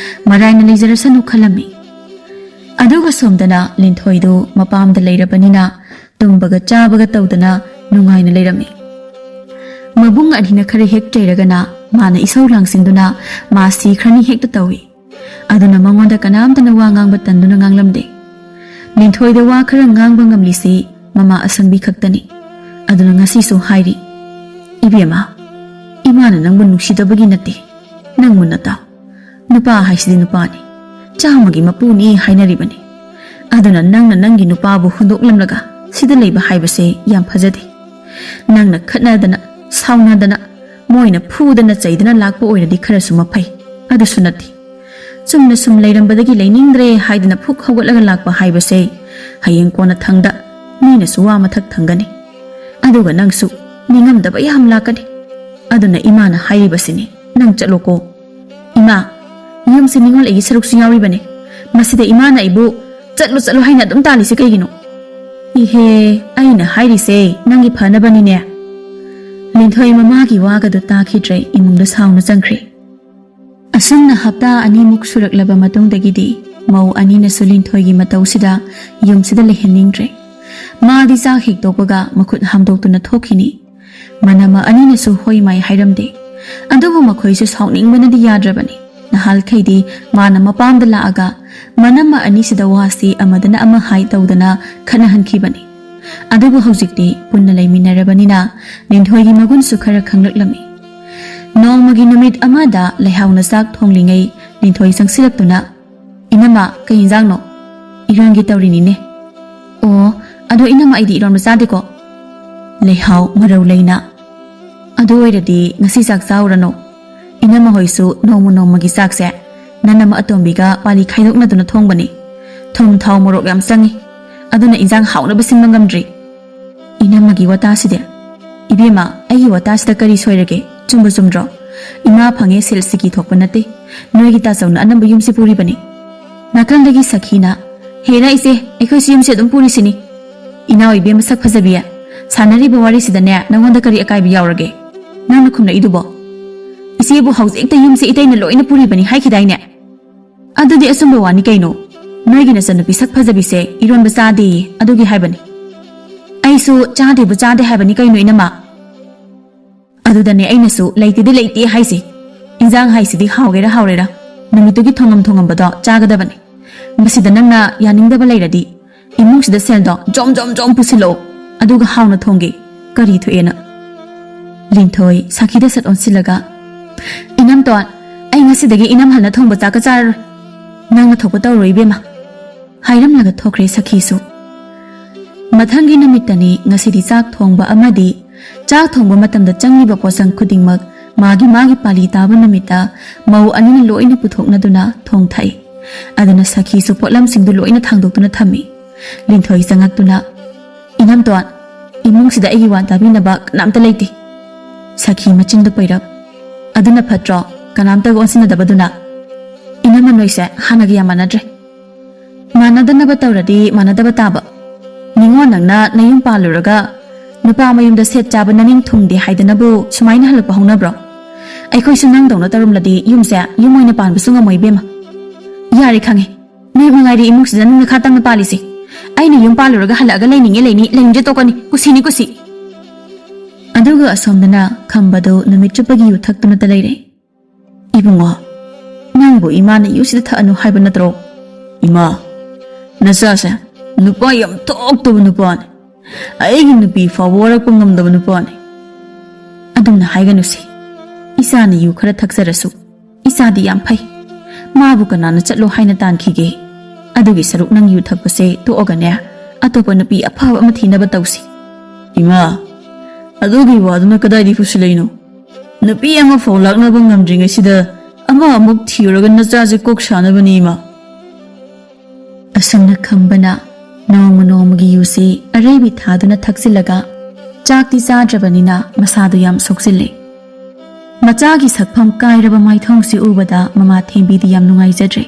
ꯃꯔꯥꯏꯅ ꯂꯩꯖꯔꯁꯅꯨ ꯈꯜꯂꯝꯃꯤ꯫ ꯑꯗꯨꯒ ꯁꯣꯝꯗꯅ ꯂꯤꯟꯊꯣꯏꯗꯨ ꯃꯄꯥꯝꯗ ꯂꯩꯔꯕꯅꯤꯅ ꯇꯨꯝꯕꯒ ꯆꯥꯕꯒ ꯇꯧꯗꯅ ꯅꯨꯡꯉꯥꯏꯅ ꯂꯩꯔꯝꯃꯤ꯫ ꯃꯕꯨꯡ ꯑꯅꯤꯅ ꯈꯔ ꯍꯦꯛ ꯆꯩꯔꯒꯅ ꯃꯥꯅ ꯏꯁꯧ ꯂꯥꯡꯁꯤꯟꯗꯨꯅ ꯃꯥ ꯁꯤꯈ꯭ꯔꯅꯤ ꯍꯦꯛꯇ ꯇꯧꯏ꯫ ꯑꯗꯨꯅ ꯃꯉꯣꯟꯗ ꯀꯅꯥꯝꯇꯅ ꯋꯥ ꯉꯥꯡꯕ ꯇꯟꯗꯨꯅ ꯉꯥꯡꯂꯝꯗꯦ꯫ ꯂꯤꯟꯊꯣꯏꯗ ꯋꯥ ꯈꯔ ꯉꯥꯡꯕ ꯉꯝꯂꯤꯁꯤ ꯃꯃꯥ ꯑꯁꯪꯕꯤ ꯈꯛꯇꯅꯤ꯫ ꯑꯗꯨꯅ ꯉꯁꯤꯁꯨ ꯍꯥꯏꯔꯤ, "ꯏꯕꯦꯝꯃ, ꯏꯃꯥꯅ ꯅꯪꯕꯨ ꯅꯨꯡꯁꯤꯗꯕꯒꯤ ꯅꯠꯇꯦ, ꯅꯪ ꯃꯨꯟꯅ ꯇꯥꯎ꯫ ꯅꯨꯄꯥ ꯍꯥꯏꯁꯤꯗꯤ ꯅꯨꯄꯥꯅꯤ, ꯆꯥꯝꯃꯒꯤ ꯃꯄꯨꯅꯤ ꯍꯥꯏꯅꯔꯤꯕꯅꯤ꯫ ꯑꯗꯨꯅ ꯅꯪꯅ ꯅꯪꯒꯤ ꯅꯨꯄꯥꯕꯨ ꯍꯨꯟꯗꯣꯛꯂꯝꯂꯒ ꯁꯤꯗ ꯂꯩꯕ ꯍꯥꯏꯕꯁꯦ ꯌꯥꯝ ꯐꯖꯗꯦ꯫ ꯅꯪꯅ ꯈꯠꯅꯗꯅ, ꯁꯥꯎꯅꯗꯅ, ꯃꯣꯏꯅ ꯐꯨꯗꯅ ꯆꯩꯗꯅ ꯂꯥꯛꯄ ꯑꯣꯏꯔꯗꯤ ꯈꯔꯁꯨ ꯃꯐꯩ꯫ ꯑꯗꯨꯁꯨ ꯅꯠꯇꯦ꯫ ꯆꯨꯝꯅ ꯁꯨꯝ ꯂꯩꯔꯝꯕꯗꯒꯤ ꯂꯩꯅꯤꯡꯗ꯭ꯔꯦ ꯍꯥꯏꯗꯅ ꯐꯨꯛ ꯍꯧꯒꯠꯂꯒ ꯂꯥꯛꯄ ꯍꯥꯏꯕꯁꯦ ꯍꯌꯦꯡ ꯀꯣꯟꯅ ꯊꯪꯗ ꯃꯤꯅꯁꯨ ꯋꯥ ꯃꯊꯛ ꯊꯪꯒꯅꯤ꯫ ꯑꯗꯨꯒ ꯅꯪꯁꯨ ꯅꯤꯡꯉꯝꯗꯕ ꯌꯥꯝ ꯂꯥꯛꯀꯅꯤ꯫ ꯑꯗꯨꯅ ꯏꯃꯥꯅ ꯍꯥꯏꯔꯤꯕꯁꯤꯅꯤ, ꯅꯪ ꯆꯠꯂꯣꯀꯣ꯫ ꯏꯃꯥ, ꯌꯨꯝꯁꯤ ꯅꯤꯡꯉꯣꯜ ꯑꯩꯒꯤ ꯁꯔꯨꯛꯁꯨ ꯌꯥꯎꯔꯤꯕꯅꯤ꯫ ꯃꯁꯤꯗ ꯏꯃꯥꯅ ꯑꯩꯕꯨ "ꯆꯠꯂꯨ, ꯆꯠꯂꯨ" ꯍꯥꯏꯅ ꯑꯗꯨꯝ ꯇꯥꯜꯂꯤꯁꯤ ꯀꯩꯒꯤꯅꯣ? ꯏꯍꯦ, ꯑꯩꯅ ꯍꯥꯏꯔꯤꯁꯦ ꯅꯪꯒꯤ ꯐꯅꯕꯅꯤꯅꯦ꯫ ꯂꯤꯟꯊꯣꯏ ꯃꯃꯥꯒꯤ ꯋꯥꯒꯗꯨ ꯇꯥꯈꯤꯗ꯭ꯔꯦ, ꯏꯃꯨꯡꯗ ꯁꯥꯎꯅ ꯆꯪꯈ꯭ꯔꯦ꯫ ꯑꯁꯨꯝꯅ ꯍꯞꯇꯥ ꯑꯅꯤꯃꯨꯛ ꯁꯨꯔꯛꯂꯕ ꯃꯇꯨꯡꯗꯒꯤꯗꯤ ꯃꯧ ꯑꯅꯤꯅꯁꯨ ꯂꯤꯟꯊꯣꯏꯒꯤ ꯃꯇꯧꯁꯤꯗ ꯌꯨꯝꯁꯤꯗ ꯂꯩꯍꯟꯅꯤꯡꯗ꯭ꯔꯦ꯫ ꯃꯥꯗꯤ ꯆꯥꯛ ꯍꯦꯛ ꯇꯣꯛꯄꯒ ꯃꯈꯨꯠ ꯍꯥꯝꯗꯣꯛꯇꯨꯅ ꯊꯣꯛꯈꯤꯅꯤ꯫ ꯃꯅꯝꯃ ꯑꯅꯤꯅꯁꯨ ꯍꯣꯏ ꯃꯥꯏ ꯍꯥꯏꯔꯝꯗꯦ꯫ ꯑꯗꯨꯕꯨ ꯃꯈꯣꯏꯁꯨ ꯁꯥꯎꯅꯤꯡꯕꯅꯗꯤ ꯌꯥꯗ꯭ꯔꯕꯅꯤ꯫ ꯅꯍꯥꯟꯈꯩꯗꯤ ꯃꯥꯅ ꯃꯄꯥꯝꯗ ꯂꯥꯛꯑꯒ ꯃꯅꯝꯃ ꯑꯅꯤꯁꯤꯗ ꯋꯥꯁꯤ ꯑꯃꯗꯅ ꯑꯃ ꯍꯥꯏ ꯇꯧꯗꯅ ꯈꯠꯅꯍꯟꯈꯤꯕꯅꯤ꯫ ꯑꯗꯨꯕꯨ ꯍꯧꯖꯤꯛꯇꯤ ꯄꯨꯟꯅ ꯂꯩꯃꯤꯟꯅꯔꯕꯅꯤꯅ ꯂꯤꯟꯊꯣꯏꯒꯤ ꯃꯒꯨꯟꯁꯨ ꯈꯔ ꯈꯪꯂꯛꯂꯝꯃꯤ꯫ ꯅꯣꯡꯃꯒꯤ ꯅꯨꯃꯤꯠ ꯑꯃꯗ ꯂꯩꯍꯥꯎꯅ ꯆꯥꯛ ꯊꯣꯡꯂꯤꯉꯩ ꯂꯤꯟꯊꯣꯏ ꯆꯪꯁꯤꯜꯂꯛꯇꯨꯅ, "ꯏꯅꯝꯃ, ꯀꯩ ꯏꯟꯖꯥꯡꯅꯣ?" "ꯏꯔꯣꯟꯒꯦ ꯇꯧꯔꯤꯅꯤꯅꯦ꯫" "ꯑꯣ, ꯑꯗꯣ ꯏꯅꯝꯃ, ꯑꯩꯗꯤ ꯏꯔꯣꯟꯕ ꯆꯥꯗꯦꯀꯣ꯫" ꯂꯩꯍꯥꯎ ꯃꯔꯧ ꯂꯩꯅ, "ꯑꯗꯨ ꯑꯣꯏꯔꯗꯤ ꯉꯁꯤ ꯆꯥꯛ ꯆꯥꯎꯔꯅꯨ꯫ ꯏꯅꯝꯃ ꯍꯣꯏꯁꯨ ꯅꯣꯡꯃ ꯅꯣꯡꯃꯒꯤ ꯆꯥꯛꯁꯦ ꯅꯅꯝꯃ ꯑꯇꯣꯝꯕꯤꯒ ꯄꯥꯂꯤ ꯈꯥꯏꯗꯣꯛꯅꯗꯨꯅ ꯊꯣꯡꯕꯅꯤ꯫ ꯊꯨꯝ ꯊꯥꯎ ꯃꯣꯔꯣꯛ ꯌꯥꯝ ꯆꯪꯉꯤ꯫ ꯑꯗꯨꯅ ꯏꯟꯖꯥꯡ ꯍꯥꯎꯅꯕ ꯁꯤꯟꯕ ꯉꯝꯗ꯭ꯔꯤ꯫" "ꯏꯅꯝꯃꯒꯤ ꯋꯥꯇꯥꯁꯤꯗꯤ꯫" "ꯏꯕꯦꯝꯃ, ꯑꯩꯒꯤ ꯋꯥꯇꯥꯁꯤꯗ ꯀꯔꯤ ꯁꯣꯏꯔꯒꯦ? ꯆꯨꯝꯕꯨ ꯆꯨꯝꯗ꯭ꯔꯣ? ꯏꯃꯥ ꯐꯪꯉꯦ ꯁꯦꯜ ꯁꯤꯀꯤ ꯊꯣꯛꯄ ꯅꯠꯇꯦ꯫ ꯅꯣꯏꯒꯤ ꯇꯥꯆꯧꯅ ꯑꯅꯝꯕ ꯌꯨꯝꯁꯤ ꯄꯨꯔꯤꯕꯅꯤ꯫" ꯅꯥꯀꯜꯗꯒꯤ ꯁꯈꯤꯅ, "ꯍꯦꯔꯥ ꯏꯆꯦ, ꯑꯩꯈꯣꯏꯁꯨ ꯌꯨꯝꯁꯤ ꯑꯗꯨꯝ ꯄꯨꯔꯤꯁꯤꯅꯤ꯫" "ꯏꯅꯥꯎ ꯏꯕꯦꯝꯃ ꯁꯛ ꯐꯖꯕꯤ, ꯁꯥꯟꯅꯔꯤꯕ ꯋꯥꯔꯤꯁꯤꯗꯅꯦ ꯅꯉꯣꯟꯗ ꯀꯔꯤ ꯑꯀꯥꯏꯕ ꯌꯥꯎꯔꯒꯦ? ꯅꯪꯅ ꯈꯨꯝꯂꯛꯏꯗꯨꯕꯣ? ꯏꯆꯦꯕꯨ ꯍꯧꯖꯤꯛꯇ ꯌꯨꯝꯁꯤ ꯏꯇꯩꯅ ꯂꯣꯏꯅ ꯄꯨꯔꯤꯕꯅꯤ ꯍꯥꯏꯈꯤꯗꯥꯏꯅꯦ?" "ꯑꯗꯨꯗꯤ ꯑꯆꯨꯝꯕ ꯋꯥꯅꯤ ꯀꯩꯅꯣ꯫ ꯅꯣꯏꯒꯤ ꯅꯆꯟꯅꯨꯄꯤ ꯁꯛ ꯐꯖꯕꯤꯁꯦ ꯏꯔꯣꯟꯕ ꯆꯥꯗꯦꯌꯦ, ꯑꯗꯨꯒꯤ ꯍꯥꯏꯕꯅꯤ꯫" "ꯑꯩꯁꯨ ꯆꯥꯗꯦꯕꯨ ꯆꯥꯗꯦ ꯍꯥꯏꯕꯅꯤ ꯀꯩꯅꯣ, ꯏꯅꯝꯃ꯫ ꯑꯗꯨꯗꯅꯦ ꯑꯩꯅꯁꯨ ꯂꯩꯇꯦꯗꯤ ꯂꯩꯇꯦ ꯍꯥꯏꯁꯦ꯫ ꯏꯟꯖꯥꯡ ꯍꯥꯏꯁꯤꯗꯤ ꯍꯥꯎꯒꯦꯔꯥ ꯍꯥꯎꯔꯦꯔꯥ ꯅꯨꯃꯤꯠꯇꯨꯒꯤ ꯊꯣꯡꯉꯝ ꯊꯣꯡꯉꯝꯕꯗꯣ ꯆꯥꯒꯗꯕꯅꯤ꯫ ꯃꯁꯤꯗ ꯅꯪꯅ ꯌꯥꯅꯤꯡꯗꯕ ꯂꯩꯔꯗꯤ ꯏꯃꯨꯡꯁꯤꯗ ꯁꯦꯜꯗꯣ ꯖꯣꯝ ꯖꯣꯝ ꯖꯣꯝ ꯄꯨꯁꯤꯜꯂꯛꯑꯣ, ꯑꯗꯨꯒ ꯍꯥꯎꯅ ꯊꯣꯡꯒꯦ꯫ ꯀꯔꯤ ꯊꯣꯛꯑꯦꯅ?" ꯂꯤꯟꯊꯣꯏ ꯁꯈꯤꯗ ꯁꯠ ꯑꯣꯟꯁꯤꯜꯂꯒ, "ꯏꯅꯝꯇꯣꯟ, ꯑꯩ ꯉꯁꯤꯗꯒꯤ ꯏꯅꯝꯍꯜꯅ ꯊꯣꯡꯕ ꯆꯥꯛꯀ ꯆꯥꯔꯔꯣꯏ꯫ ꯅꯪꯅ ꯊꯣꯛꯄ ꯇꯧꯔꯣ ꯏꯕꯦꯝꯃ꯫" ꯍꯥꯏꯔꯝꯂꯒ ꯊꯣꯛꯈ꯭ꯔꯦ ꯁꯈꯤꯁꯨ꯫ ꯃꯊꯪꯒꯤ ꯅꯨꯃꯤꯠꯇꯅꯤ ꯉꯁꯤꯗꯤ ꯆꯥꯛ ꯊꯣꯡꯕ ꯑꯃꯗꯤ ꯆꯥꯛ ꯊꯣꯡꯕ ꯃꯇꯝꯗ ꯆꯪꯂꯤꯕ ꯄꯣꯠꯆꯪ ꯈꯨꯗꯤꯡꯃꯛ ꯃꯥꯒꯤ ꯃꯥꯒꯤ ꯄꯥꯂꯤ ꯇꯥꯕ ꯅꯨꯃꯤꯠꯇ ꯃꯧ ꯑꯅꯤꯅ ꯂꯣꯏꯅ ꯄꯨꯊꯣꯛꯅꯗꯨꯅ ꯊꯣꯡ ꯊꯥꯛꯏ꯫ ꯑꯗꯨꯅ ꯁꯈꯤꯁꯨ ꯄꯣꯠꯂꯝꯁꯤꯡꯗꯨ ꯂꯣꯏꯅ ꯊꯥꯡꯗꯣꯛꯇꯨꯅ ꯊꯝꯃꯤ꯫ ꯂꯤꯟꯊꯣꯏ ꯆꯪꯉꯛꯇꯨꯅ, "ꯏꯅꯝꯇꯣꯟ, ꯏꯃꯨꯡꯁꯤꯗ ꯑꯩꯒꯤ ꯋꯥ ꯇꯥꯕꯤꯅꯕ ꯀꯅꯥꯝꯇ ꯂꯩꯇꯦ꯫ ꯁꯈꯤ ꯃꯆꯤꯟꯗꯨ ꯄꯩꯔꯞ꯫ ꯑꯗꯨꯅ ꯐꯠꯇ꯭ꯔꯣ, ꯀꯅꯥꯝꯇꯒ ꯑꯣꯟꯁꯤꯟꯅꯗꯕꯗꯨꯅ? ꯏꯅꯝꯃ ꯅꯣꯏꯁꯦ ꯍꯥꯟꯅꯒ ꯌꯥꯝ ꯃꯥꯟꯅꯗ꯭ꯔꯦ꯫ ꯃꯥꯟꯅꯗꯅꯕ ꯇꯧꯔꯗꯤ ꯃꯥꯟꯅꯗꯕ ꯇꯥꯕ꯫ ꯅꯤꯉꯣꯜ ꯅꯪꯅ ꯅꯌꯨꯝ ꯄꯥꯜꯂꯨꯔꯒ ꯅꯨꯄꯥ ꯃꯌꯨꯝꯗ ꯁꯦꯠ ꯆꯥꯕ ꯅꯅꯤꯡ ꯊꯨꯡꯗꯦ ꯍꯥꯏꯗꯅꯕꯨ ꯁꯨꯃꯥꯏꯅ ꯍꯜꯂꯛꯄ ꯍꯧꯅꯕ꯭ꯔꯣ? ꯑꯩꯈꯣꯏꯁꯨ ꯅꯪꯗꯧꯅ ꯇꯧꯔꯝꯂꯗꯤ ꯌꯨꯝꯁꯦ ꯌꯨꯝ ꯑꯣꯏꯅ ꯄꯥꯟꯕꯁꯨ ꯉꯝꯃꯣꯏ ꯏꯕꯦꯝꯃ꯫ ꯌꯥꯔꯦ ꯈꯪꯉꯦ, ꯅꯣꯏ ꯃꯉꯥꯏꯔꯦ ꯏꯃꯨꯡꯁꯤꯗ ꯅꯤꯡ ꯅꯈꯥ ꯇꯝꯅ ꯄꯥꯜꯂꯤꯁꯦ꯫ ꯑꯩꯅ ꯌꯨꯝ ꯄꯥꯜꯂꯨꯔꯒ ꯍꯜꯂꯛꯑꯒ ꯂꯩꯅꯤꯡꯉꯦ ꯂꯩꯅꯤ, ꯂꯩꯅꯤꯡꯗ꯭ꯔꯦ ꯇꯣꯛꯀꯅꯤ, ꯀꯨꯁꯤꯅꯤ ꯀꯨꯁꯤ꯫ ꯑꯗꯨꯒ ꯑꯁꯣꯝꯗꯅ ꯈꯝꯕꯗꯨ ꯅꯨꯃꯤꯠ ꯆꯨꯞꯄꯒꯤ ꯌꯨ ꯊꯛꯇꯨꯅꯇ ꯂꯩꯔꯦ꯫ "ꯏꯕꯨꯡꯉꯣ, ꯅꯪꯕꯨ ꯏꯃꯥꯅ ꯌꯨꯁꯤꯗ ꯊꯛꯑꯅꯨ ꯍꯥꯏꯕ ꯅꯠꯇ꯭ꯔꯣ?" "ꯏꯃꯥ, ꯅꯆꯥꯁꯦ ꯅꯨꯄꯥ ꯌꯥꯝ ꯊꯣꯛꯇꯕ ꯅꯨꯄꯥꯅꯤ꯫ ꯑꯩꯒꯤ ꯅꯨꯄꯤ ꯐꯥꯎꯕ ꯋꯥꯔꯛꯄ ꯉꯝꯗꯕ ꯅꯨꯄꯥꯅꯤ꯫ ꯑꯗꯨꯝꯅ ꯍꯥꯏꯒꯅꯨꯁꯦ꯫ ꯏꯆꯥꯅ ꯌꯨ ꯈꯔ ꯊꯛꯆꯔꯁꯨ ꯏꯆꯥꯗꯤ ꯌꯥꯝ ꯐꯩ꯫ ꯃꯥꯕꯨ ꯀꯅꯥꯅ ꯆꯠꯂꯣ ꯍꯥꯏꯅ ꯇꯥꯟꯈꯤꯒꯦ? ꯑꯗꯨꯒꯤ ꯁꯔꯨꯛ ꯅꯪ ꯌꯨ ꯊꯛꯄꯁꯦ ꯇꯣꯛꯑꯒꯅꯦ, ꯑꯇꯣꯞꯄ ꯅꯨꯄꯤ ꯑꯐꯕ ꯑꯃ ꯊꯤꯅꯕ ꯇꯧꯁꯤ꯫" "ꯏꯃꯥ, ꯑꯗꯨꯒꯤ ꯋꯥꯗꯨꯅ ꯀꯗꯥꯏꯗꯒꯤ ꯄꯨꯁꯤꯜꯂꯛꯏꯅꯣ? ꯅꯨꯄꯤ ꯑꯃꯐꯥꯎ ꯂꯥꯛꯅꯕ ꯉꯝꯗ꯭ꯔꯤꯉꯩꯁꯤꯗ ꯑꯃ ꯑꯃꯨꯛ ꯊꯤꯔꯨꯔꯒ ꯅꯆꯥꯁꯦ ꯀꯣꯛ ꯁꯥꯅꯕꯅꯤ, ꯏꯃꯥ꯫" ꯑꯁꯨꯝꯅ ꯈꯝꯕꯅ ꯅꯣꯡꯃ ꯅꯣꯡꯃꯒꯤ ꯌꯨꯁꯤ ꯑꯔꯩꯕꯤ ꯊꯥꯗꯨꯅ ꯊꯛꯆꯤꯜꯂꯒ ꯆꯥꯛꯇꯤ ꯆꯥꯗ꯭ꯔꯕꯅꯤꯅ ꯃꯁꯥꯗꯨ ꯌꯥꯝ ꯁꯣꯛꯆꯤꯜꯂꯦ꯫ ꯃꯆꯥꯒꯤ ꯁꯛꯐꯝ ꯀꯥꯏꯔꯕ ꯃꯥꯏꯊꯣꯡꯁꯤ ꯎꯕꯗ ꯃꯃꯥ ꯊꯦꯝꯕꯤꯗꯤ ꯌꯥꯝ ꯅꯨꯡꯉꯥꯏꯖꯗ꯭ꯔꯦ꯫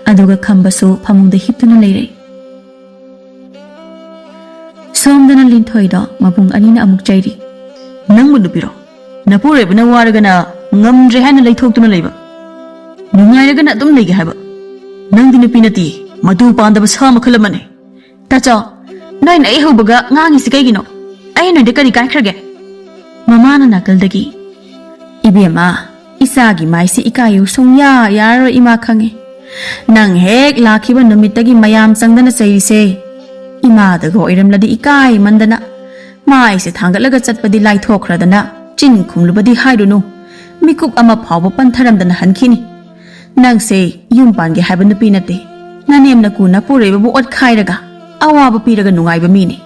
ꯑꯗꯨꯒ ꯈꯝꯕꯁꯨ ꯐꯃꯨꯡꯗ ꯍꯤꯞꯇꯨꯅ ꯂꯩꯔꯦ꯫ ꯁꯣꯝꯗꯅ ꯂꯤꯟꯊꯣꯏꯗꯣ ꯃꯕꯨꯡ ꯑꯅꯤꯅ ꯑꯃꯨꯛ ꯆꯩꯔꯤ꯫ "ꯅꯪꯕꯨ ꯅꯨꯄꯤꯔꯣ? ꯅꯄꯨꯔꯣꯏꯕꯅ ꯋꯥꯔꯒꯅ ꯉꯝꯗ꯭ꯔꯦ ꯍꯥꯏꯅ ꯂꯩꯊꯣꯛꯇꯨꯅ ꯂꯩꯕ, ꯅꯨꯡꯉꯥꯏꯔꯒꯅ ꯑꯗꯨꯝ ꯂꯩꯒꯦ ꯍꯥꯏꯕ꯫ ꯅꯪꯗꯤ ꯅꯨꯄꯤ ꯅꯠꯇꯦ, ꯃꯇꯨ ꯄꯥꯟꯗꯕ ꯁꯥ ꯃꯈꯜ ꯑꯃꯅꯤ꯫" "ꯇꯥꯆꯧ, ꯅꯣꯏꯅ ꯑꯩ ꯍꯧꯕꯒ ꯉꯥꯡꯉꯤꯁꯤ ꯀꯩꯒꯤꯅꯣ? ꯑꯩ ꯅꯣꯏꯗ ꯀꯔꯤ ꯀꯥꯏꯈ꯭ꯔꯒꯦ?" ꯃꯃꯥꯅ ꯅꯥꯀꯜꯗꯒꯤ, "ꯏꯕꯦꯝꯃ, ꯏꯆꯥꯒꯤ ꯃꯥꯏꯁꯤ ꯏꯀꯥꯏꯌꯨ ꯁꯨꯡꯌꯥ ꯌꯥꯔꯔꯣꯏ, ꯏꯃꯥ ꯈꯪꯉꯤ꯫ ꯅꯪ ꯍꯦꯛ ꯂꯥꯛꯈꯤꯕ ꯅꯨꯃꯤꯠꯇꯒꯤ ꯃꯌꯥꯝ ꯆꯪꯗꯅ ꯆꯩꯔꯤꯁꯦ꯫ ꯏꯃꯥꯗꯒ ꯑꯣꯏꯔꯝꯂꯗꯤ ꯏꯀꯥꯏꯃꯟꯗꯅ ꯃꯥꯏꯁꯦ ꯊꯥꯡꯒꯠꯂꯒ ꯆꯠꯄꯗꯤ ꯂꯥꯏꯊꯣꯛꯈ꯭ꯔꯗꯅ ꯆꯤꯟ ꯈꯨꯝꯂꯨꯕꯗꯤ ꯍꯥꯏꯔꯨꯅꯨ, ꯃꯤꯀꯨꯞ ꯑꯃ ꯐꯥꯎꯕ ꯄꯟꯊꯔꯝꯗꯅ ꯍꯟꯈꯤꯅꯤ꯫ ꯅꯪꯁꯦ ꯌꯨꯝ ꯄꯥꯟꯒꯦ ꯍꯥꯏꯕ ꯅꯨꯄꯤ ꯅꯠꯇꯦ, ꯅꯅꯦꯝ ꯅꯀꯨ ꯅꯄꯨꯔꯣꯏꯕꯕꯨ ꯑꯣꯠꯈꯥꯏꯔꯒ ꯑꯋꯥꯕ ꯄꯤꯔꯒ ꯅꯨꯡꯉꯥꯏꯕ ꯃꯤꯅꯤ꯫"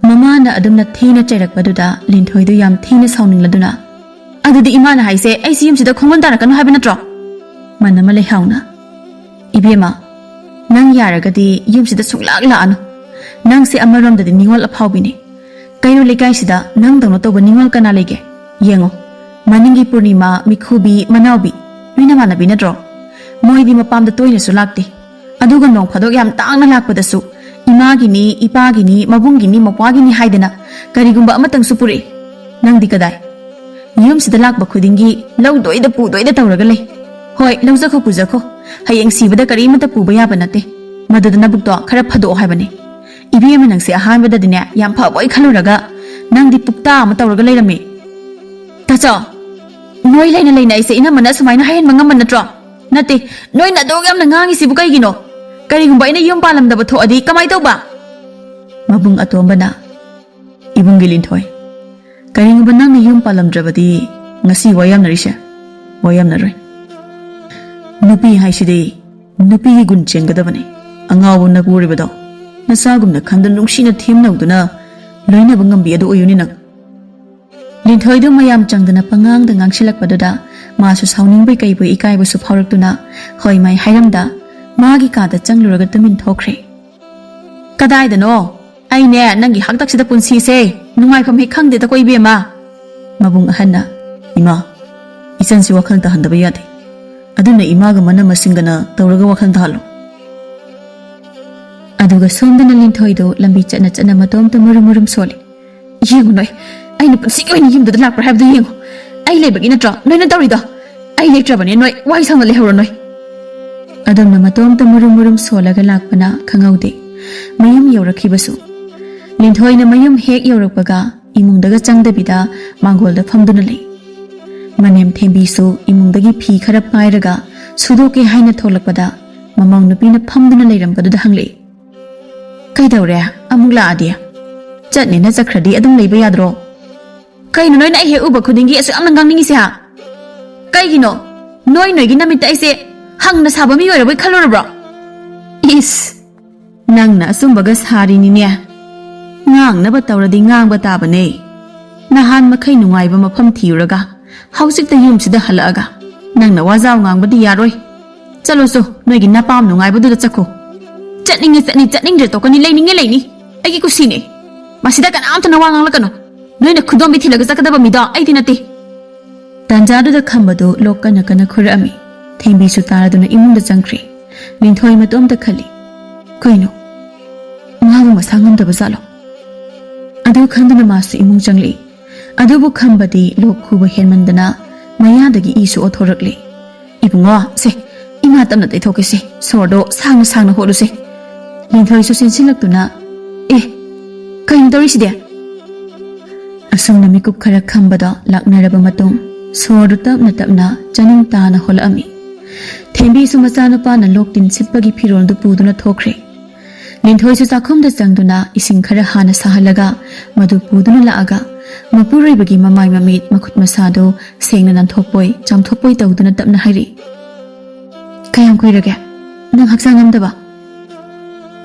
ꯃꯃꯥꯅ ꯑꯗꯨꯝꯅ ꯊꯤꯅ ꯆꯩꯔꯛꯄꯗꯨꯗ ꯂꯤꯟꯊꯣꯏꯗꯨ ꯌꯥꯝ ꯊꯤꯅ ꯁꯥꯎꯅꯤꯡꯂꯗꯨꯅ, "ꯑꯗꯨꯗꯤ ꯏꯃꯥꯅ ꯍꯥꯏꯁꯦ ꯑꯩꯁꯤ ꯌꯨꯝꯁꯤꯗ ꯈꯣꯡꯒꯨꯟ ꯇꯥꯔꯛꯀꯅꯨ ꯍꯥꯏꯕ ꯅꯠꯇ꯭ꯔꯣ?" ꯃꯅꯝꯃ ꯂꯩꯍꯥꯎꯅ, "ꯏꯕꯦꯝꯃ, ꯅꯪ ꯌꯥꯔꯒꯗꯤ ꯌꯨꯝꯁꯤꯗ ꯁꯨꯡꯂꯥꯛ ꯂꯥꯛꯑꯅꯨ꯫ ꯅꯪꯁꯦ ꯑꯃꯔꯣꯝꯗꯗꯤ ꯅꯤꯉꯣꯜ ꯑꯐꯥꯎꯕꯤꯅꯦ꯫ ꯀꯩꯔꯣꯜ ꯂꯩꯀꯥꯏꯁꯤꯗ ꯅꯪꯗꯧꯅ ꯇꯧꯕ ꯅꯤꯉꯣꯜ ꯀꯅꯥ ꯂꯩꯒꯦ? ꯌꯦꯡꯉꯣ, ꯃꯅꯤꯡꯒꯤ ꯄꯨꯔꯅꯤꯃꯥ, ꯃꯤꯈꯨꯕꯤ, ꯃꯅꯥꯎꯕꯤ, ꯅꯣꯏ ꯅꯃꯥꯟꯅꯕꯤ ꯅꯠꯇ꯭ꯔꯣ? ꯃꯣꯏꯗꯤ ꯃꯄꯥꯝꯗ ꯇꯣꯏꯅꯁꯨ ꯂꯥꯛꯇꯦ꯫ ꯑꯗꯨꯒ ꯅꯣꯡ ꯐꯥꯗꯣꯛ ꯌꯥꯝ ꯇꯥꯡꯅ ꯂꯥꯛꯄꯗꯁꯨ ꯏꯃꯥꯒꯤꯅꯤ, ꯏꯄꯥꯒꯤꯅꯤ, ꯃꯕꯨꯡꯒꯤꯅꯤ, ꯃꯧꯄ꯭ꯋꯥꯒꯤꯅꯤ ꯍꯥꯏꯗꯅ ꯀꯔꯤꯒꯨꯝꯕ ꯑꯃꯇꯪꯁꯨ ꯄꯨꯔꯛꯏ꯫ ꯅꯪꯗꯤ ꯀꯗꯥꯏ? ꯌꯨꯝꯁꯤꯗ ꯂꯥꯛꯄ ꯈꯨꯗꯤꯡꯒꯤ ꯂꯧꯗꯣꯏꯗ ꯄꯨꯗꯣꯏꯗ ꯇꯧꯔꯒ ꯂꯩ꯫ ꯍꯣꯏ, ꯂꯧꯖꯈꯣ ꯄꯨꯖꯈꯣ꯫ ꯍꯌꯦꯡ ꯁꯤꯕꯗ ꯀꯔꯤꯃꯠꯇ ꯄꯨꯕ ꯌꯥꯕ ꯅꯠꯇꯦ꯫ ꯃꯗꯨꯗ ꯅꯕꯨꯛꯇꯣ ꯈꯔ ꯐꯥꯗꯣꯛꯑꯣ ꯍꯥꯏꯕꯅꯤ꯫ ꯏꯕꯦꯝꯃ, ꯅꯪꯁꯦ ꯑꯍꯥꯟꯕꯗꯗꯤꯅꯦ ꯌꯥꯝ ꯐꯕꯣꯏ ꯈꯜꯂꯨꯔꯒ ꯅꯪꯗꯤ ꯄꯨꯛꯇꯥ ꯑꯃ ꯇꯧꯔꯒ ꯂꯩꯔꯝꯃꯤ꯫ ꯇꯥꯆꯧ, ꯅꯣꯏ ꯂꯩꯅ ꯂꯩꯅ ꯑꯩꯁꯦ ꯏꯅꯝꯃꯅ ꯑꯁꯨꯃꯥꯏꯅ ꯍꯥꯏꯍꯟꯕ ꯉꯝꯕ ꯅꯠꯇ꯭ꯔꯣ? ꯅꯠꯇꯦ, ꯅꯣꯏꯅ ꯑꯗꯨꯛ ꯌꯥꯝꯅ ꯉꯥꯡꯉꯤꯁꯤꯕꯨ ꯀꯩꯒꯤꯅꯣ? ꯀꯔꯤꯒꯨꯝꯕ ꯑꯩꯅ ꯌꯨꯝ ꯄꯥꯜꯂꯝꯗꯕ ꯊꯣꯛꯑꯗꯤ ꯀꯃꯥꯏ ꯇꯧꯕ? ꯃꯕꯨꯡ ꯑꯇꯣꯝꯕꯅ, ꯏꯕꯨꯡꯒꯤ ꯂꯤꯟꯊꯣꯏ, ꯀꯔꯤꯒꯨꯝꯕ ꯅꯪꯅ ꯌꯨꯝ ꯄꯥꯜꯂꯝꯗ꯭ꯔꯕꯗꯤ ꯉꯁꯤ ꯋꯥ ꯌꯥꯝꯅꯔꯤꯁꯦ ꯋꯥ ꯌꯥꯝꯅꯔꯣꯏ꯫ ꯅꯨꯄꯤ ꯍꯥꯏꯁꯤꯗꯤ ꯅꯨꯄꯤꯒꯤ ꯒꯨꯟ ꯆꯦꯟꯒꯗꯕꯅꯤ꯫ ꯑꯉꯥꯎꯕ ꯅꯄꯨꯔꯤꯕꯗꯣ ꯅꯆꯥꯒꯨꯝꯅ ꯈꯟꯗꯨꯅ ꯅꯨꯡꯁꯤꯅ ꯊꯦꯝꯅꯧꯗꯨꯅ ꯂꯣꯏꯅꯕ ꯉꯝꯕꯤ ꯑꯗꯨ ꯑꯣꯏꯌꯨꯅꯦ ꯅꯪ꯫ ꯂꯤꯟꯊꯣꯏꯗꯨ ꯃꯌꯥꯝ ꯆꯪꯗꯅ ꯄꯉꯥꯡꯗ ꯉꯥꯡꯁꯤꯜꯂꯛꯄꯗꯨꯗ ꯃꯥꯁꯨ ꯁꯥꯎꯅꯤꯡꯕꯣꯏ ꯀꯩꯕꯣꯏ ꯏꯀꯥꯏꯕꯁꯨ ꯐꯥꯎꯔꯛꯇꯨꯅ ꯍꯣꯏ ꯃꯥꯏ ꯍꯥꯏꯔꯝꯗ ꯃꯥꯒꯤ ꯀꯥꯗ ꯆꯪꯂꯨꯔꯒ ꯇꯨꯃꯤꯟ ꯊꯣꯛꯈ꯭ꯔꯦ꯫ ꯀꯗꯥꯏꯗꯅꯣ? ꯑꯩꯅꯦ ꯅꯪꯒꯤ ꯍꯥꯛꯇꯛꯁꯤꯗ ꯄꯨꯟꯁꯤꯁꯦ ꯅꯨꯡꯉꯥꯏꯐꯝ ꯍꯦꯛ ꯈꯪꯗꯦꯗꯀꯣ ꯏꯕꯦꯝꯃ꯫ ꯃꯕꯨꯡ ꯑꯍꯟꯅ, ꯏꯃꯥ, ꯏꯆꯟꯁꯤ ꯋꯥꯈꯜ ꯇꯥꯍꯟꯗꯕ ꯌꯥꯗꯦ꯫ ꯑꯗꯨꯅ ꯏꯃꯥꯒ ꯃꯅꯝ ꯃꯁꯤꯡꯒꯅ ꯇꯧꯔꯒ ꯋꯥꯈꯜ ꯇꯥꯍꯜꯂꯣ꯫ ꯑꯗꯨꯒ ꯁꯣꯝꯗꯅ ꯂꯤꯟꯊꯣꯏꯗꯨ ꯂꯝꯕꯤ ꯆꯠꯅ ꯆꯠꯅ ꯃꯇꯣꯝꯇ ꯃꯨꯔꯨꯝ ꯃꯨꯔꯨꯝ ꯁꯣꯜꯂꯤ꯫ ꯌꯦꯡꯉꯨ ꯅꯣꯏ, ꯑꯩꯅ ꯄꯨꯟꯁꯤꯒꯤ ꯑꯣꯏꯅ ꯌꯨꯝꯗꯨꯗ ꯂꯥꯛꯄ꯭ꯔꯥ ꯍꯥꯏꯕꯗꯨ ꯌꯦꯡꯉꯨ꯫ ꯑꯩ ꯂꯩꯕꯒꯤ ꯅꯠꯇ꯭ꯔꯣ ꯅꯣꯏꯅ ꯇꯧꯔꯤꯗꯣ? ꯑꯩ ꯂꯩꯇ꯭ꯔꯕꯅꯦ ꯅꯣꯏ ꯋꯥꯏ ꯁꯪꯅ ꯂꯩꯍꯧꯔꯣ ꯅꯣꯏ꯫ ꯑꯗꯨꯝꯅ ꯃꯇꯣꯝꯇ ꯃꯨꯔꯨꯝ ꯃꯨꯔꯨꯝ ꯁꯣꯜꯂꯒ ꯂꯥꯛꯄꯅ ꯈꯪꯍꯧꯗꯦ꯫ ꯃꯌꯨꯝ ꯌꯧꯔꯛꯈꯤꯕꯁꯨ꯫ ꯂꯤꯟꯊꯣꯏꯅ ꯃꯌꯨꯝ ꯍꯦꯛ ꯌꯧꯔꯛꯄꯒ ꯏꯃꯨꯡꯗꯒ ꯆꯪꯗꯕꯤꯗ ꯃꯥꯡꯒꯣꯜꯗ ꯐꯝꯗꯨꯅ ꯂꯩ꯫ ꯃꯅꯦꯝ ꯊꯦꯝꯕꯤꯁꯨ ꯏꯃꯨꯡꯗꯒꯤ ꯐꯤ ꯈꯔ ꯄꯥꯏꯔꯒ ꯁꯨꯗꯣꯛꯀꯦ ꯍꯥꯏꯅ ꯊꯣꯛꯂꯛꯄꯗ ꯃꯃꯧ ꯅꯨꯄꯤꯅ ꯐꯝꯗꯨꯅ ꯂꯩꯔꯝꯕꯗꯨꯗ ꯍꯪꯂꯛꯏ, "ꯀꯩꯗꯧꯔꯦ? ꯑꯃꯨꯛ ꯂꯥꯛꯑꯗꯤ? ꯆꯠꯅꯤꯅ ꯆꯠꯈ꯭ꯔꯗꯤ ꯑꯗꯨꯝ ꯂꯩꯕ ꯌꯥꯗ꯭ꯔꯣ?" "ꯀꯩꯅꯣ ꯅꯣꯏꯅ ꯑꯩ ꯍꯦꯛ ꯎꯕ ꯈꯨꯗꯤꯡꯒꯤ ꯑꯁꯨꯛ ꯌꯥꯝꯅ ꯉꯥꯡꯅꯤꯡꯉꯤꯁꯦ, ꯍꯥ? ꯀꯩꯒꯤꯅꯣ? ꯅꯣꯏ ꯅꯣꯏꯒꯤ ꯅꯃꯤꯠꯇ ꯑꯩꯁꯦ ꯍꯪꯅ ꯁꯥꯕ ꯃꯤ ꯑꯣꯏꯔꯕꯣꯏ ꯈꯜꯂꯨꯔꯕ꯭ꯔꯣ?" "ꯏꯁ, ꯅꯪꯅ ꯑꯆꯨꯝꯕꯒ ꯁꯥꯔꯤꯅꯤꯅꯦ꯫ ꯉꯥꯡꯅꯕ ꯇꯧꯔꯗꯤ ꯉꯥꯡꯕ ꯇꯥꯕꯅꯦ꯫ ꯅꯍꯥꯟ ꯃꯈꯩ ꯅꯨꯡꯉꯥꯏꯕ ꯃꯐꯝ ꯊꯤꯔꯨꯔꯒ ꯍꯧꯖꯤꯛꯇ ꯌꯨꯝꯁꯤꯗ ꯍꯜꯂꯛꯑꯒ ꯅꯪꯅ ꯋꯥꯖꯥꯎ ꯉꯥꯡꯕꯗꯤ ꯌꯥꯔꯣꯏ꯫ ꯆꯠꯂꯣ ꯆꯣ, ꯅꯣꯏꯒꯤ ꯅꯄꯥꯝ ꯅꯨꯡꯉꯥꯏꯕꯗꯨꯗ ꯆꯠꯈꯣ꯫ "ꯆꯠꯅꯤꯡꯉꯦ ꯆꯠꯅꯤ, ꯆꯠꯅꯤꯡꯗ꯭ꯔꯦ ꯇꯣꯛꯀꯅꯤ, ꯂꯩꯅꯤꯡꯉꯦ ꯂꯩꯅꯤ꯫ ꯑꯩꯒꯤ ꯀꯨꯁꯤꯅꯦ꯫ ꯃꯁꯤꯗ ꯀꯅꯥꯝꯇꯅ ꯋꯥ ꯉꯥꯡꯂꯛꯀꯅꯨ꯫ ꯅꯣꯏꯅ ꯈꯨꯗꯣꯝꯕꯤ ꯊꯤꯜꯂꯒ ꯆꯠꯀꯗꯕ ꯃꯤꯗꯣ ꯑꯩꯗꯤ ꯅꯠꯇꯦ꯫" ꯇꯥꯟꯖꯥꯗꯨꯗ ꯈꯝꯕꯗꯨ ꯂꯣꯛ ꯀꯟꯅ ꯀꯟꯅ ꯈꯨꯔꯛꯑꯝꯃꯤ꯫ ꯊꯦꯝꯕꯤꯁꯨ ꯇꯥꯔꯗꯨꯅ ꯏꯃꯨꯡꯗ ꯆꯪꯈ꯭ꯔꯦ꯫ ꯂꯤꯟꯊꯣꯏ ꯃꯇꯣꯝꯇ ꯈꯜꯂꯤ, "ꯀꯩꯅꯣ, ꯃꯥꯕꯨ ꯃꯁꯥ ꯉꯝꯗꯕ ꯖꯥꯠꯂꯣ?" ꯑꯗꯨ ꯈꯟꯗꯨꯅ ꯃꯥꯁꯨ ꯏꯃꯨꯡ ꯆꯪꯂꯛꯏ꯫ ꯑꯗꯨꯕꯨ ꯈꯝꯕꯗꯤ ꯂꯣꯛ ꯈꯨꯕ ꯍꯦꯟꯃꯟꯗꯅ ꯃꯌꯥꯗꯒꯤ ꯏꯁꯨ ꯑꯣꯊꯣꯔꯛꯂꯦ꯫ "ꯏꯕꯨꯡꯉꯣ, ꯁꯦ, ꯏꯃꯥ ꯇꯞꯅ ꯇꯩꯊꯣꯛꯀꯦꯁꯦ, ꯁꯣꯔꯗꯣ ꯁꯥꯡꯅ ꯁꯥꯡꯅ ꯍꯣꯠꯂꯨꯁꯦ꯫" ꯂꯤꯟꯊꯣꯏꯁꯨ ꯆꯦꯟꯁꯤꯜꯂꯛꯇꯨꯅ, "ꯑꯦ, ꯀꯩꯅꯣ ꯇꯧꯔꯤꯁꯤꯗꯤ?" ꯑꯁꯨꯝꯅ ꯃꯤꯀꯨꯞ ꯈꯔ ꯈꯝꯕꯗꯣ ꯂꯥꯛꯅꯔꯕ ꯃꯇꯨꯡ, ꯁꯣꯔꯗꯨ ꯇꯞꯅ ꯇꯞꯅ ꯆꯅꯤꯡ ꯇꯥꯅ ꯍꯣꯜꯂꯛꯑꯝꯃꯤ꯫ ꯊꯦꯝꯕꯤꯁꯨ ꯃꯆꯥꯅꯨꯄꯥꯅ ꯂꯣꯛ ꯇꯤꯟ ꯁꯤꯠꯄꯒꯤ ꯐꯤꯔꯣꯜꯗꯨ ꯄꯨꯗꯨꯅ ꯊꯣꯛꯈ꯭ꯔꯦ꯫ ꯂꯤꯟꯊꯣꯏꯁꯨ ꯆꯥꯛꯈꯨꯝꯗ ꯆꯪꯗꯨꯅ ꯏꯁꯤꯡ ꯈꯔ ꯍꯥꯟꯅ ꯁꯥꯍꯜꯂꯒ ꯃꯗꯨ ꯄꯨꯗꯨꯅ ꯂꯥꯛꯑꯒ ꯃꯄꯨꯔꯣꯏꯕꯒꯤ ꯃꯃꯥꯏ ꯃꯃꯤꯠ ꯃꯈꯨꯠ ꯃꯁꯥꯗꯨ ꯁꯦꯡꯅ ꯅꯥꯟꯊꯣꯛꯄꯣꯏ ꯆꯥꯝꯊꯣꯛꯄꯣꯏ ꯇꯧꯗꯨꯅ ꯇꯞꯅ ꯍꯥꯏꯔꯤ, "ꯀꯌꯥꯝ ꯀꯨꯏꯔꯒꯦ ꯅꯪ ꯍꯛꯆꯥꯡ ꯉꯝꯗꯕ?"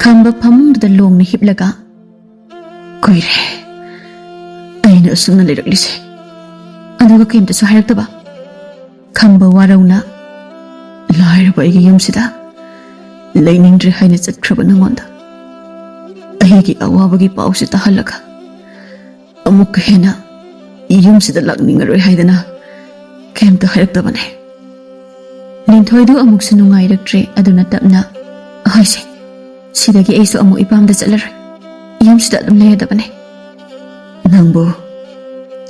ꯈꯝꯕ ꯐꯃꯨꯡꯗꯨꯗ ꯂꯣꯡꯅ ꯍꯤꯞꯂꯒ, "ꯀꯨꯏꯔꯦ ꯑꯩꯅ ꯑꯁꯨꯝꯅ ꯂꯩꯔꯛꯂꯤꯁꯦ, ꯑꯗꯨꯒ ꯀꯩꯝꯇꯁꯨ ꯍꯥꯏꯔꯛꯇꯕ꯫" ꯈꯝꯕ ꯋꯥꯔꯧꯅ, "ꯂꯥꯏꯔꯕ ꯑꯩꯒꯤ ꯌꯨꯝꯁꯤꯗ ꯂꯩꯅꯤꯡꯗ꯭ꯔꯦ ꯍꯥꯏꯅ ꯆꯠꯈ꯭ꯔꯕ ꯅꯉꯣꯟꯗ ꯑꯩꯒꯤ ꯑꯋꯥꯕꯒꯤ ꯄꯥꯎꯁꯤ ꯇꯥꯍꯜꯂꯒ ꯑꯃꯨꯛꯀ ꯍꯦꯟꯅ ꯌꯨꯝꯁꯤꯗ ꯂꯥꯛꯅꯤꯡꯉꯔꯣꯏ ꯍꯥꯏꯗꯅ ꯀꯩꯝꯇ ꯍꯥꯏꯔꯛꯇꯕꯅꯦ꯫" ꯂꯤꯟꯊꯣꯏꯗꯨ ꯑꯃꯨꯛꯁꯨ ꯅꯨꯡꯉꯥꯏꯔꯛꯇ꯭ꯔꯦ꯫ ꯑꯗꯨꯅ ꯇꯞꯅ, "ꯍꯣꯏꯁꯦ, ꯁꯤꯗꯒꯤ ꯑꯩꯁꯨ ꯑꯃꯨꯛ ꯏꯄꯥꯝꯗ ꯆꯠꯂꯔꯣꯏ꯫ ꯌꯨꯝꯁꯤꯗ ꯑꯗꯨꯝ ꯂꯩꯔꯗꯕꯅꯦ꯫" "ꯅꯪꯕꯨ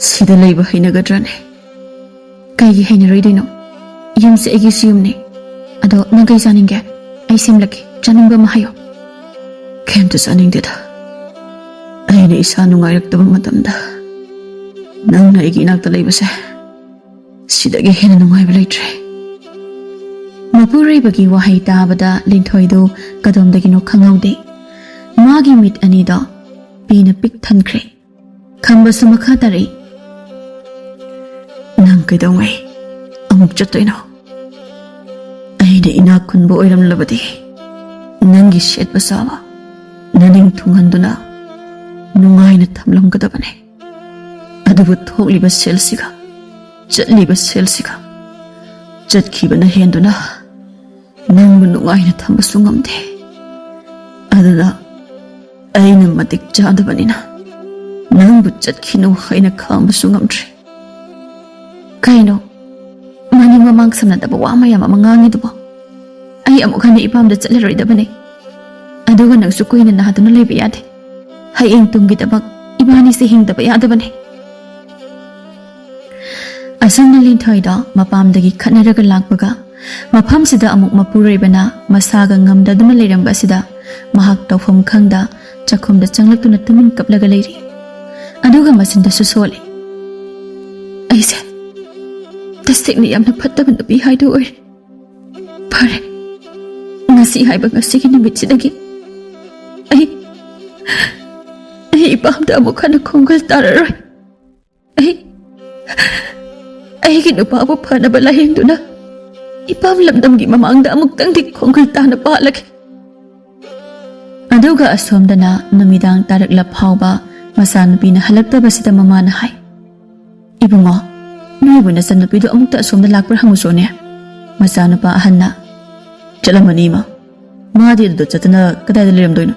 ꯁꯤꯗ ꯂꯩꯕ ꯍꯩꯅꯒꯗ꯭ꯔꯅꯦ?" "ꯀꯩꯒꯤ ꯍꯩꯅꯔꯣꯏꯗꯣꯏꯅꯣ? ꯌꯨꯝꯁꯦ ꯑꯩꯒꯤꯁꯨ ꯌꯨꯝꯅꯦ꯫ ꯑꯗꯣ ꯅꯪ ꯀꯩ ꯆꯥꯅꯤꯡꯒꯦ? ꯑꯩ ꯁꯦꯝꯂꯛꯀꯦ, ꯆꯥꯅꯤꯡꯕ ꯑꯃ ꯍꯥꯏꯌꯣ꯫" "ꯀꯩꯝꯇ ꯆꯥꯅꯤꯡꯗꯦꯗ꯫ ꯑꯩꯅ ꯏꯁꯥ ꯅꯨꯡꯉꯥꯏꯔꯛꯇꯕ ꯃꯇꯝꯗ ꯅꯪꯅ ꯑꯩꯒꯤ ꯏꯅꯥꯛꯇ ꯂꯩꯕꯁꯦ, ꯁꯤꯗꯒꯤ ꯍꯦꯟꯅ ꯅꯨꯡꯉꯥꯏꯕ ꯂꯩꯇ꯭ꯔꯦ꯫" ꯃꯄꯨꯔꯣꯏꯕꯒꯤ ꯋꯥꯍꯩ ꯇꯥꯕꯗ ꯂꯤꯟꯊꯣꯏꯗꯨ ꯀꯗꯣꯝꯗꯒꯤꯅꯣ ꯈꯪꯍꯧꯗꯦ꯫ ꯃꯥꯒꯤ ꯃꯤꯠ ꯑꯅꯤꯗꯣ ꯄꯤꯅ ꯄꯤꯛ ꯊꯟꯈ꯭ꯔꯦ꯫ ꯈꯝꯕꯁꯨ ꯃꯈꯥ ꯇꯥꯔꯛꯏ, "ꯅꯪ ꯀꯩꯗꯧꯉꯩ ꯑꯃꯨꯛ ꯆꯠꯇꯣꯏꯅꯣ? ꯑꯩꯅ ꯏꯅꯥꯛ ꯈꯨꯟꯕ ꯑꯣꯏꯔꯝꯂꯕꯗꯤ ꯅꯪꯒꯤ ꯁꯦꯠꯄ ꯆꯥꯕ ꯅꯅꯤꯡ ꯊꯨꯡꯍꯟꯗꯨꯅ ꯅꯨꯡꯉꯥꯏꯅ ꯊꯝꯂꯝꯒꯗꯕꯅꯦ꯫ ꯑꯗꯨꯕꯨ ꯊꯣꯛꯂꯤꯕ ꯁꯦꯜꯁꯤꯒ ꯆꯠꯂꯤꯕ ꯁꯦꯜꯁꯤꯒ ꯆꯠꯈꯤꯕꯅ ꯍꯦꯟꯗꯨꯅ ꯅꯪꯕꯨ ꯅꯨꯡꯉꯥꯏꯅ ꯊꯝꯕꯁꯨ ꯉꯝꯗꯦ꯫ ꯑꯗꯨꯅ ꯑꯩꯅ ꯃꯇꯤꯛ ꯆꯥꯗꯕꯅꯤꯅ ꯅꯪꯕꯨ ꯆꯠꯈꯤꯅꯨ ꯍꯥꯏꯅ ꯈꯥꯝꯕꯁꯨ ꯉꯝꯗ꯭ꯔꯦ꯫ ꯀꯩꯅꯣ, ꯃꯅꯤꯡ ꯃꯃꯥꯡ ꯁꯝꯅꯗꯕ ꯋꯥ ꯃꯌꯥꯝ ꯑꯃ ꯉꯥꯡꯉꯤꯗꯨꯕꯣ? ꯑꯩ ꯑꯃꯨꯛ ꯍꯟꯅ ꯏꯄꯥꯝꯗ ꯆꯠꯂꯔꯣꯏꯗꯕꯅꯦ꯫ ꯑꯗꯨꯒ ꯅꯪꯁꯨ ꯀꯨꯏꯅ ꯅꯥꯗꯨꯅ ꯂꯩꯕ ꯌꯥꯗꯦ꯫ ꯍꯌꯦꯡ ꯇꯨꯡꯒꯤꯗꯃꯛ ꯏꯕꯥꯅꯤꯁꯦ ꯍꯤꯡꯗꯕ ꯌꯥꯗꯕꯅꯦ꯫ ꯑꯁꯨꯝꯅ ꯂꯤꯟꯊꯣꯏꯗꯣ ꯃꯄꯥꯝꯗꯒꯤ ꯈꯠꯅꯔꯒ ꯂꯥꯛꯄꯒ, ꯃꯐꯝꯁꯤꯗ ꯑꯃꯨꯛ ꯃꯄꯨꯔꯣꯏꯕꯅ ꯃꯁꯥꯒ ꯉꯝꯗꯗꯨꯅ ꯂꯩꯔꯝꯕ ꯑꯁꯤꯗ ꯃꯍꯥꯛ ꯇꯧꯐꯝ ꯈꯪꯗ ꯆꯥꯛꯈꯨꯝꯗ ꯆꯪꯂꯛꯇꯨꯅ ꯇꯨꯃꯤꯟ ꯀꯞꯂꯒ ꯂꯩꯔꯤ꯫ ꯑꯗꯨꯒ ꯃꯆꯤꯟꯗꯁꯨ ꯁꯣꯜꯂꯤ, "ꯑꯩꯁꯦ ꯇꯁꯦꯡꯅ ꯌꯥꯝꯅ ꯐꯠꯇꯕ ꯅꯨꯄꯤ ꯍꯥꯏꯗꯨ ꯑꯣꯏꯔꯦ꯫ ꯐꯔꯦ, ꯉꯁꯤ ꯍꯥꯏꯕ ꯉꯁꯤꯒꯤ ꯅꯨꯃꯤꯠꯁꯤꯗꯒꯤ ꯑꯩ, ꯑꯩ ꯏꯄꯥꯝꯗ ꯑꯃꯨꯛ ꯍꯟꯅ ꯈꯣꯡꯒꯜ ꯇꯥꯔꯔꯣꯏ꯫ ꯑꯩ, ꯑꯩꯒꯤ ꯅꯨꯄꯥꯕꯨ ꯐꯅꯕ ꯂꯥꯌꯦꯡꯗꯨꯅ ꯏꯄꯥꯝ ꯂꯝꯗꯝꯒꯤ ꯃꯃꯥꯡꯗ ꯑꯃꯨꯛꯇꯪꯗꯤ ꯈꯣꯡꯒꯜ ꯇꯥꯅ ꯄꯥꯜꯂꯒꯦ"꯫ ꯑꯗꯨꯒ ꯑꯁꯣꯝꯗꯅ ꯅꯨꯃꯤꯗꯥꯡ ꯇꯥꯔꯛꯂ ꯐꯥꯎꯕ ꯃꯆꯥꯅꯨꯄꯤꯅ ꯍꯜꯂꯛꯇꯕꯁꯤꯗ ꯃꯃꯥꯅ ꯍꯥꯏ, "ꯏꯕꯨꯡꯉꯣ, ꯅꯣꯏꯕꯨ ꯅꯆꯟꯅꯨꯄꯤꯗꯨ ꯑꯃꯨꯛꯇ ꯑꯁꯣꯝꯗ ꯂꯥꯛꯄ꯭ꯔꯥ ꯍꯪꯉꯨꯁꯣꯅꯦ"꯫ ꯃꯆꯥꯅꯨꯄꯥ ꯑꯍꯟꯅ, "ꯆꯠꯂꯝꯃꯅꯤ ꯏꯃꯥ, ꯃꯥꯗꯤ ꯑꯗꯨꯗ ꯆꯠꯇꯅ ꯀꯗꯥꯏꯗ ꯂꯩꯔꯝꯗꯣꯏꯅꯣ?"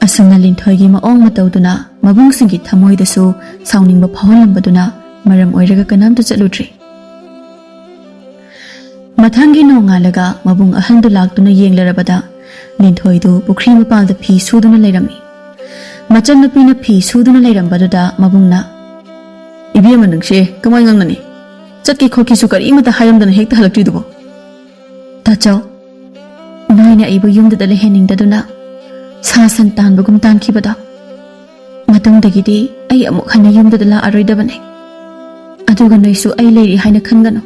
ꯑꯁꯨꯝꯅ ꯂꯤꯟꯊꯣꯏꯒꯤ ꯃꯑꯣꯡ ꯃꯇꯧꯗꯨꯅ ꯃꯕꯨꯡꯁꯤꯡꯒꯤ ꯊꯃꯣꯏꯗꯁꯨ ꯁꯥꯎꯅꯤꯡꯕ ꯐꯥꯎꯍꯜꯂꯝꯕꯗꯨꯅ ꯃꯔꯝ ꯑꯣꯏꯔꯒ ꯀꯅꯥꯝꯇ ꯆꯠꯂꯨꯗ꯭ꯔꯤ꯫ ꯃꯊꯪꯒꯤ ꯅꯣꯡꯉꯥꯜꯂꯒ ꯃꯕꯨꯡ ꯑꯍꯟꯗꯨ ꯂꯥꯛꯇꯨꯅ ꯌꯦꯡꯂꯔꯕꯗ ꯂꯤꯟꯊꯣꯏꯗꯨ ꯄꯨꯈ꯭ꯔꯤ ꯃꯄꯥꯜꯗ ꯐꯤ ꯁꯨꯗꯨꯅ ꯂꯩꯔꯝꯃꯤ꯫ ꯃꯆꯟꯅꯨꯄꯤꯅ ꯐꯤ ꯁꯨꯗꯨꯅ ꯂꯩꯔꯝꯕꯗꯨꯗ ꯃꯕꯨꯡꯅ, "ꯏꯕꯦꯝꯃ, ꯅꯪꯁꯦ ꯀꯃꯥꯏ ꯉꯥꯡꯅꯅꯤ? ꯆꯠꯀꯦ ꯈꯣꯠꯀꯦꯁꯨ ꯀꯔꯤꯃꯠꯇ ꯍꯥꯏꯔꯝꯗꯅ ꯍꯦꯛꯇ ꯍꯜꯂꯛꯇ꯭ꯔꯤꯗꯨꯕꯣ?" "ꯇꯥꯆꯧ, ꯅꯣꯏꯅ ꯑꯩꯕꯨ ꯌꯨꯝꯗꯨꯗ ꯂꯩꯍꯟꯅꯤꯡꯗꯗꯨꯅ ꯁꯥ ꯁꯟ ꯇꯥꯟꯕꯒꯨꯝ ꯇꯥꯟꯈꯤꯕꯗꯣ, ꯃꯇꯨꯡꯗꯒꯤꯗꯤ ꯑꯩ ꯑꯃꯨꯛ ꯍꯟꯅ ꯌꯨꯝꯗꯨꯗ ꯂꯥꯛꯑꯔꯣꯏꯗꯕꯅꯦ꯫ ꯑꯗꯨꯒ ꯅꯣꯏꯁꯨ ꯑꯩ ꯂꯩꯔꯤ ꯍꯥꯏꯅ ꯈꯟꯒꯅꯨ꯫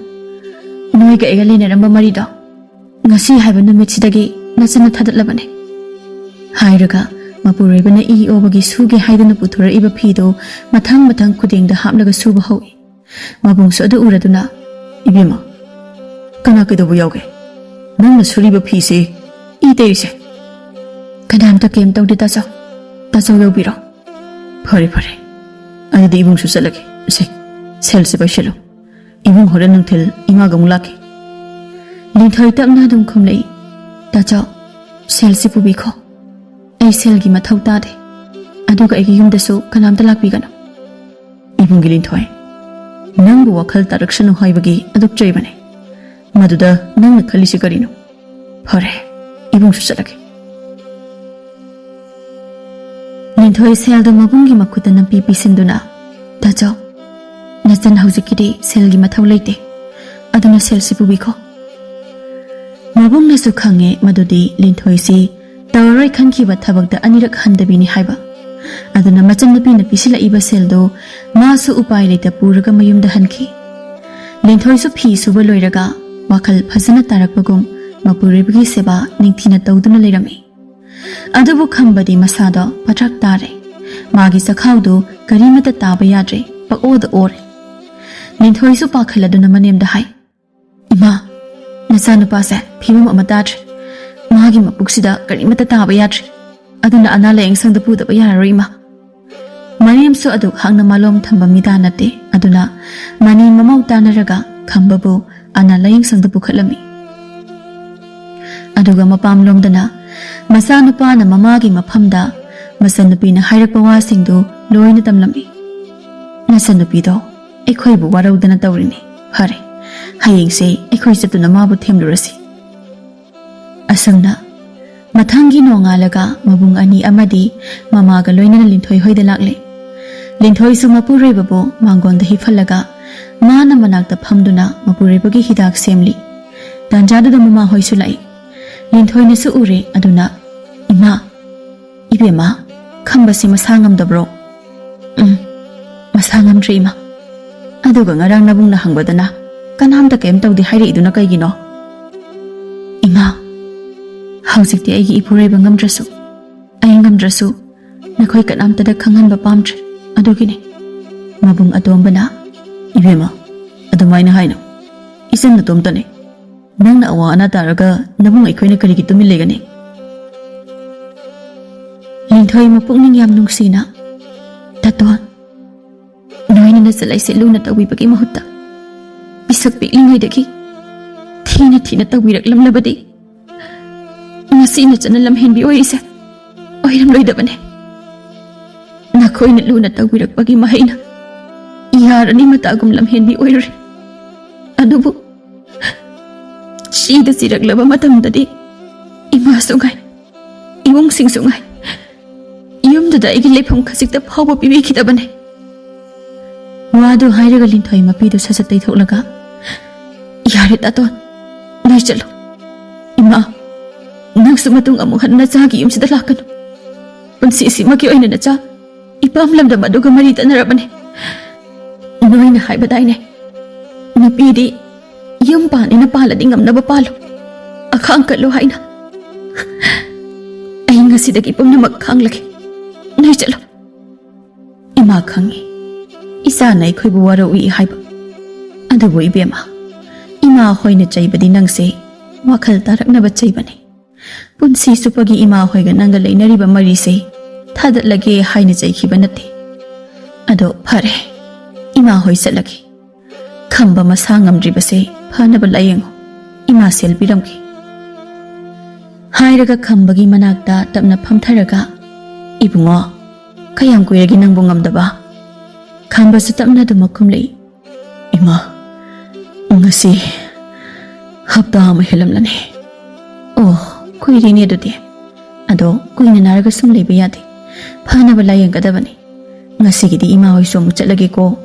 ꯅꯣꯏꯒ ꯑꯩꯒ ꯂꯩꯅꯔꯝꯕ ꯃꯔꯤꯗꯣ ꯉꯁꯤ ꯍꯥꯏꯕ ꯅꯨꯃꯤꯠꯁꯤꯗꯒꯤ ꯅꯆꯟꯅ ꯊꯥꯗꯠꯂꯕꯅꯦ" ꯍꯥꯏꯔꯒ ꯃꯄꯨꯔꯣꯏꯕꯅ ꯏ ꯑꯣꯕꯒꯤ ꯁꯨꯒꯦ ꯍꯥꯏꯗꯨꯅ ꯄꯨꯊꯣꯔꯛꯏꯕ ꯐꯤꯗꯨ ꯃꯊꯪ ꯃꯊꯪ ꯈꯨꯗꯦꯡꯗ ꯍꯥꯞꯂꯒ ꯁꯨꯕ ꯍꯧꯏ꯫ ꯃꯕꯨꯡꯁꯨ ꯑꯗꯨ ꯎꯔꯗꯨꯅ, "ꯏꯕꯦꯝꯃ, ꯀꯅꯥ ꯀꯩꯗꯧꯕ ꯌꯥꯎꯒꯦ? ꯅꯪꯅ ꯁꯨꯔꯤꯕ ꯐꯤꯁꯤ ꯏ ꯇꯩꯔꯤꯁꯦ?" "ꯀꯅꯥꯝꯇ ꯀꯩꯝ ꯇꯧꯗꯦ ꯇꯥꯆꯧ꯫ ꯇꯥꯆꯧ ꯌꯧꯕꯤꯔꯣ"꯫ "ꯐꯔꯦ, ꯐꯔꯦ꯫ ꯑꯗꯨꯗꯤ ꯏꯕꯨꯡꯁꯨ ꯆꯠꯂꯒꯦ꯫ ꯁꯦ, ꯁꯦꯜꯁꯦ ꯄꯥꯏꯁꯤꯜꯂꯨ꯫ ꯏꯕꯨꯡ ꯍꯣꯔꯦꯟ ꯅꯨꯡꯊꯤꯜ ꯏꯃꯥꯒ ꯑꯃꯨꯛ ꯂꯥꯛꯀꯦ"꯫ ꯂꯤꯟꯊꯣꯏ ꯇꯞꯅ ꯑꯗꯨꯝ ꯈꯨꯝꯂꯛꯏ, "ꯇꯥꯆꯧ, ꯁꯦꯜꯁꯤ ꯄꯨꯕꯤꯈꯣ꯫ ꯑꯩ ꯁꯦꯜꯒꯤ ꯃꯊꯧ ꯇꯥꯗꯦ꯫ ꯑꯗꯨꯒ ꯑꯩꯒꯤ ꯌꯨꯝꯗꯁꯨ ꯀꯅꯥꯝꯇ ꯂꯥꯛꯄꯤꯒꯅꯨ꯫" "ꯏꯕꯨꯡꯒꯤ ꯂꯤꯟꯊꯣꯏ, ꯅꯪꯕꯨ ꯋꯥꯈꯜ ꯇꯥꯔꯛꯁꯅꯨ ꯍꯥꯏꯕꯒꯤ ꯑꯗꯨꯛ ꯆꯩꯕꯅꯦ꯫ ꯃꯗꯨꯗ ꯅꯪꯅ ꯈꯜꯂꯤꯁꯤ ꯀꯔꯤꯅꯣ? ꯐꯔꯦ, ꯏꯕꯨꯡꯁꯨ ꯆꯠꯂꯒꯦ꯫" ꯂꯤꯟꯊꯣꯏ ꯁꯦꯜꯗꯨ ꯃꯕꯨꯡꯒꯤ ꯃꯈꯨꯠꯇ ꯅꯝꯄꯤ ꯄꯤꯁꯤꯟꯗꯨꯅ, "ꯇꯥꯆꯧ, ꯅꯆꯟ ꯍꯧꯖꯤꯛꯀꯤꯗꯤ ꯁꯦꯜꯒꯤ ꯃꯊꯧ ꯂꯩꯇꯦ, ꯑꯗꯨꯅ ꯁꯦꯜꯁꯤ ꯄꯨꯕꯤꯈꯣ꯫" ꯃꯕꯨꯡꯅꯁꯨ ꯈꯪꯉꯦ ꯃꯗꯨꯗꯤ ꯂꯤꯟꯊꯣꯏꯁꯤ ꯇꯧꯔꯔꯣꯏ ꯈꯟꯈꯤꯕ ꯊꯕꯛꯇ ꯑꯅꯤꯔꯛ ꯍꯟꯗꯕꯤꯅꯤ ꯍꯥꯏꯕ꯫ ꯑꯗꯨꯅ ꯃꯆꯟꯅꯨꯄꯤꯅ ꯄꯤꯁꯤꯜꯂꯛꯏꯕ ꯁꯦꯜꯗꯨ ꯃꯥꯁꯨ ꯎꯄꯥꯏ ꯂꯩꯇ ꯄꯨꯔꯒ ꯃꯌꯨꯝꯗ ꯍꯟꯈꯤ꯫ ꯂꯤꯟꯊꯣꯏꯁꯨ ꯐꯤ ꯁꯨꯕ ꯂꯣꯏꯔꯒ ꯋꯥꯈꯜ ꯐꯖꯅ ꯇꯥꯔꯛꯄꯒꯨꯝ ꯃꯄꯨꯔꯣꯏꯕꯒꯤ ꯁꯦꯕꯥ ꯅꯤꯡꯊꯤꯅ ꯇꯧꯗꯨꯅ ꯂꯩꯔꯝꯃꯤ꯫ ꯑꯗꯨꯕꯨ ꯈꯝꯕꯗꯤ ꯃꯁꯥꯗꯣ ꯄꯗ꯭ꯔꯛ ꯇꯥꯔꯦ꯫ ꯃꯥꯒꯤ ꯆꯈꯥꯎꯗꯨ ꯀꯔꯤꯃꯠꯇ ꯇꯥꯕ ꯌꯥꯗ꯭ꯔꯦ, ꯄꯛꯑꯣꯗ ꯑꯣꯔꯦ꯫ ꯂꯤꯟꯊꯣꯏꯁꯨ ꯄꯥꯈꯠꯂꯗꯨꯅ ꯃꯅꯦꯝꯗ ꯍꯥꯏ, "ꯏꯃꯥ, ꯅꯆꯥꯅꯨꯄꯥꯁꯦ ꯐꯤꯕꯝ ꯑꯃ ꯇꯥꯗ꯭ꯔꯦ꯫ ꯃꯥꯒꯤ ꯃꯄꯨꯛꯁꯤꯗ ꯀꯔꯤꯃꯠꯇ ꯇꯥꯕ ꯌꯥꯗ꯭ꯔꯦ꯫ ꯑꯗꯨꯅ ꯑꯅꯥ ꯂꯥꯌꯦꯡ ꯁꯪꯗ ꯄꯨꯗꯕ ꯌꯥꯔꯔꯣꯏ, ꯏꯃꯥ꯫" ꯃꯅꯦꯝꯁꯨ ꯑꯗꯨ ꯍꯥꯛꯅ ꯃꯥꯂꯣꯝ ꯊꯝꯕ ꯃꯤꯗꯥ ꯅꯠꯇꯦ꯫ ꯑꯗꯨꯅ ꯃꯅꯤ ꯃꯃꯧ ꯇꯥꯟꯅꯔꯒ ꯈꯝꯕꯕꯨ ꯑꯅꯥ ꯂꯥꯌꯦꯡ ꯁꯪꯗ ꯄꯨꯈꯠꯂꯝꯃꯤ꯫ ꯑꯗꯨꯒ ꯃꯄꯥꯝꯂꯣꯝꯗꯅ ꯃꯆꯥꯅꯨꯄꯥꯅ ꯃꯃꯥꯒꯤ ꯃꯐꯝꯗ ꯃꯆꯟꯅꯨꯄꯤꯅ ꯍꯥꯏꯔꯛꯄ ꯋꯥꯁꯤꯡꯗꯨ ꯂꯣꯏꯅ ꯇꯝꯂꯝꯃꯤ꯫ "ꯅꯆꯟꯅꯨꯄꯤꯗꯣ ꯑꯩꯈꯣꯏꯕꯨ ꯋꯥꯔꯧꯗꯅ ꯇꯧꯔꯤꯅꯤ꯫ ꯐꯔꯦ, ꯍꯌꯦꯡꯁꯦ ꯑꯩꯈꯣꯏ ꯆꯠꯇꯨꯅ ꯃꯥꯕꯨ ꯊꯦꯝꯂꯨꯔꯁꯤ꯫" ꯑꯁꯨꯝꯅ ꯃꯊꯪꯒꯤ ꯅꯣꯡꯉꯥꯜꯂꯒ ꯃꯕꯨꯡ ꯑꯅꯤ ꯑꯃꯗꯤ ꯃꯃꯥꯒ ꯂꯣꯏꯅꯅ ꯂꯤꯟꯊꯣꯏ ꯍꯣꯏꯗ ꯂꯥꯛꯂꯦ꯫ ꯂꯤꯟꯊꯣꯏꯁꯨ ꯃꯄꯨꯔꯣꯏꯕꯕꯨ ꯃꯥꯡꯒꯣꯟꯗ ꯍꯤꯞꯍꯜꯂꯒ ꯃꯥꯅ ꯃꯅꯥꯛꯇ ꯐꯝꯗꯨꯅ ꯃꯄꯨꯔꯣꯏꯕꯒꯤ ꯍꯤꯗꯥꯛ ꯁꯦꯝꯂꯤ꯫ ꯇꯥꯟꯖꯥꯗꯨꯗ ꯃꯃꯥ ꯍꯣꯏꯁꯨ ꯂꯥꯛꯏ꯫ ꯂꯤꯟꯊꯣꯏꯅꯁꯨ ꯎꯔꯦ꯫ ꯑꯗꯨꯅ, "ꯏꯃꯥ, ꯏꯕꯦꯝꯃ, ꯈꯝꯕꯁꯤ ꯃꯁꯥ ꯉꯝꯗꯕ꯭ꯔꯣ?" "ꯎꯝ, ꯃꯁꯥ ꯉꯝꯗ꯭ꯔꯦ, ꯏꯃꯥ꯫ ꯑꯗꯨꯒ ꯉꯔꯥꯡ ꯅꯕꯨꯡꯅ ꯍꯪꯕꯗꯅ ꯀꯅꯥꯝꯇ ꯀꯩꯝ ꯇꯧꯗꯦ ꯍꯥꯏꯔꯛꯏꯗꯨꯅ ꯀꯩꯒꯤꯅꯣ?" "ꯏꯃꯥ, ꯍꯧꯖꯤꯛꯇꯤ ꯑꯩꯒꯤ ꯏꯄꯨꯔꯣꯏꯕ ꯉꯝꯗ꯭ꯔꯁꯨ, ꯑꯩ ꯉꯝꯗ꯭ꯔꯁꯨ ꯅꯈꯣꯏ ꯀꯅꯥꯝꯇꯗ ꯈꯪꯍꯟꯕ ꯄꯥꯝꯗ꯭ꯔꯦ, ꯑꯗꯨꯒꯤꯅꯦ꯫" ꯃꯕꯨꯡ ꯑꯇꯣꯝꯕꯅ, "ꯏꯕꯦꯝꯃ, ꯑꯗꯨꯃꯥꯏꯅ ꯍꯥꯏꯅꯨ꯫ ꯏꯆꯟ ꯅꯇꯣꯝꯇꯅꯦ꯫ ꯅꯪꯅ ꯑꯋꯥ ꯑꯅꯥ ꯇꯥꯔꯒ ꯅꯕꯨꯡ ꯑꯩꯈꯣꯏꯅ ꯀꯔꯤꯒꯤ ꯇꯨꯃꯤꯟ ꯂꯩꯒꯅꯤ?" ꯂꯤꯟꯊꯣꯏ ꯃꯄꯨꯛꯅꯤꯡ ꯌꯥꯝ ꯅꯨꯡꯁꯤꯅ, "ꯇꯥꯇꯣꯟ, ꯅꯣꯏꯅ ꯅꯆꯜ ꯑꯩꯁꯦ ꯂꯨꯅ ꯇꯧꯕꯤꯕꯒꯤ ꯃꯍꯨꯠꯇ ꯄꯤꯁꯛ ꯄꯤꯛꯂꯤꯉꯩꯗꯒꯤ ꯊꯤꯅ ꯊꯤꯅ ꯇꯧꯕꯤꯔꯛꯂꯝꯂꯕꯗꯤ ꯉꯁꯤ ꯅꯆꯟꯅ ꯂꯝꯍꯦꯟꯕꯤ ꯑꯣꯏꯔꯤꯁꯦ ꯑꯣꯏꯔꯝꯂꯣꯏꯗꯕꯅꯦ꯫ ꯅꯈꯣꯏꯅ ꯂꯨꯅ ꯇꯧꯕꯤꯔꯛꯄꯒꯤ ꯃꯍꯩꯅ ꯌꯥꯔꯅꯤ ꯃꯇꯥꯒꯨꯝ ꯂꯝꯍꯦꯟꯕꯤ ꯑꯣꯏꯔꯨꯔꯦ꯫ ꯑꯗꯨꯕꯨ ꯁꯤꯗ ꯆꯤꯔꯛꯂꯕ ꯃꯇꯝꯗꯗꯤ ꯏꯃꯥꯁꯨ ꯉꯥꯏ, ꯏꯃꯨꯡꯁꯤꯡꯁꯨ ꯉꯥꯏ, ꯌꯨꯝꯗꯨꯗ ꯑꯩꯒꯤ ꯂꯩꯐꯝ ꯈꯖꯤꯛꯇ ꯐꯥꯎꯕ ꯄꯤꯕꯤꯈꯤꯗꯕꯅꯦ꯫ ꯋꯥꯗꯨ ꯍꯥꯏꯔꯒ ꯂꯤꯟꯊꯣꯏ ꯃꯄꯤꯗꯨ ꯁꯠ ꯁꯠ ꯇꯩꯊꯣꯛꯂꯒ, "ꯌꯥꯔꯦ ꯇꯥꯇꯣꯟ, ꯅꯣꯏ ꯆꯠꯂꯣ꯫ ꯏꯃꯥ, ꯅꯪꯁꯨ ꯃꯇꯨꯡ ꯑꯃꯨꯛ ꯍꯟꯅ ꯅꯆꯥꯒꯤ ꯌꯨꯝꯁꯤꯗ ꯂꯥꯛꯀꯅꯨ꯫ ꯄꯨꯟꯁꯤꯁꯤꯃꯒꯤ ꯑꯣꯏꯅ ꯅꯆꯥ ꯏꯄꯥꯝ ꯂꯝꯗꯝ ꯑꯗꯨꯒ ꯃꯔꯤ ꯇꯠꯅꯔꯕꯅꯦ꯫ ꯅꯣꯏꯅ ꯍꯥꯏꯕꯗꯥꯏꯅꯦ, ꯅꯨꯄꯤꯗꯤ ꯌꯨꯝ ꯄꯥꯟꯅꯤꯅ ꯄꯥꯜꯂꯗꯤ ꯉꯝꯅꯕ ꯄꯥꯜꯂꯨ, ꯑꯈꯥꯡ ꯀꯜꯂꯨ ꯍꯥꯏꯅ꯫ ꯑꯩ ꯉꯁꯤꯗꯒꯤ ꯄꯨꯝꯅꯃꯛ ꯈꯥꯡꯂꯒꯦ꯫ ꯅꯣꯏ ꯆꯠꯂꯣ꯫" ꯏꯃꯥ ꯈꯪꯉꯤ, ꯏꯆꯥꯅ ꯑꯩꯈꯣꯏꯕꯨ ꯋꯥꯔꯧꯏ ꯍꯥꯏꯕ꯫ ꯑꯗꯨꯕꯨ ꯏꯕꯦꯝꯃ, ꯏꯃꯥ ꯍꯣꯏꯅ ꯆꯩꯕꯗꯤ ꯅꯪꯁꯦ ꯋꯥꯈꯜ ꯇꯥꯔꯛꯅꯕ ꯆꯩꯕꯅꯤ꯫ ꯄꯨꯟꯁꯤ ꯆꯨꯞꯄꯒꯤ ꯏꯃꯥ ꯍꯣꯏꯒ ꯅꯪꯒ ꯂꯩꯅꯔꯤꯕ ꯃꯔꯤꯁꯦ ꯊꯥꯗꯠꯂꯒꯦ ꯍꯥꯏꯅ ꯆꯩꯈꯤꯕ ꯅꯠꯇꯦ꯫ ꯑꯗꯣ ꯐꯔꯦ, ꯏꯃꯥ ꯍꯣꯏ ꯆꯠꯂꯒꯦ꯫ ꯈꯝꯕ ꯃꯁꯥ ꯉꯝꯗ꯭ꯔꯤꯕꯁꯦ ꯐꯅꯕ ꯂꯥꯌꯦꯡꯉꯨ꯫ ꯏꯃꯥ ꯁꯦꯜ ꯄꯤꯔꯝꯒꯦ꯫ ꯍꯥꯏꯔꯒ ꯈꯝꯕꯒꯤ ꯃꯅꯥꯛꯇ ꯇꯞꯅ ꯐꯝꯊꯔꯒ, "ꯏꯕꯨꯡꯉꯣ, ꯀꯌꯥꯝ ꯀꯨꯏꯔꯒꯦ ꯅꯪꯕꯨ ꯉꯝꯗꯕ?" ꯈꯝꯕꯁꯨ ꯇꯞꯅ ꯑꯗꯨꯃꯛ ꯈꯨꯝꯂꯛꯏ꯫ "ꯏꯃꯥ, ꯉꯁꯤ ꯍꯞꯇꯥ ꯑꯃ ꯍꯦꯜꯂꯝꯂꯅꯤ꯫" "ꯑꯣ, ꯀꯨꯏꯔꯦꯅꯦ ꯑꯗꯨꯗꯤ꯫ ꯑꯗꯣ ꯀꯨꯏꯅ ꯅꯥꯔꯒ ꯁꯨꯝ ꯂꯩꯕ ꯌꯥꯗꯦ, ꯐꯅꯕ ꯂꯥꯌꯦꯡꯒꯗꯕꯅꯤ꯫ ꯉꯁꯤꯒꯤꯗꯤ ꯏꯃꯥ ꯍꯣꯏꯁꯨ ꯑꯃꯨꯛ ꯆꯠꯂꯒꯦꯀꯣ꯫"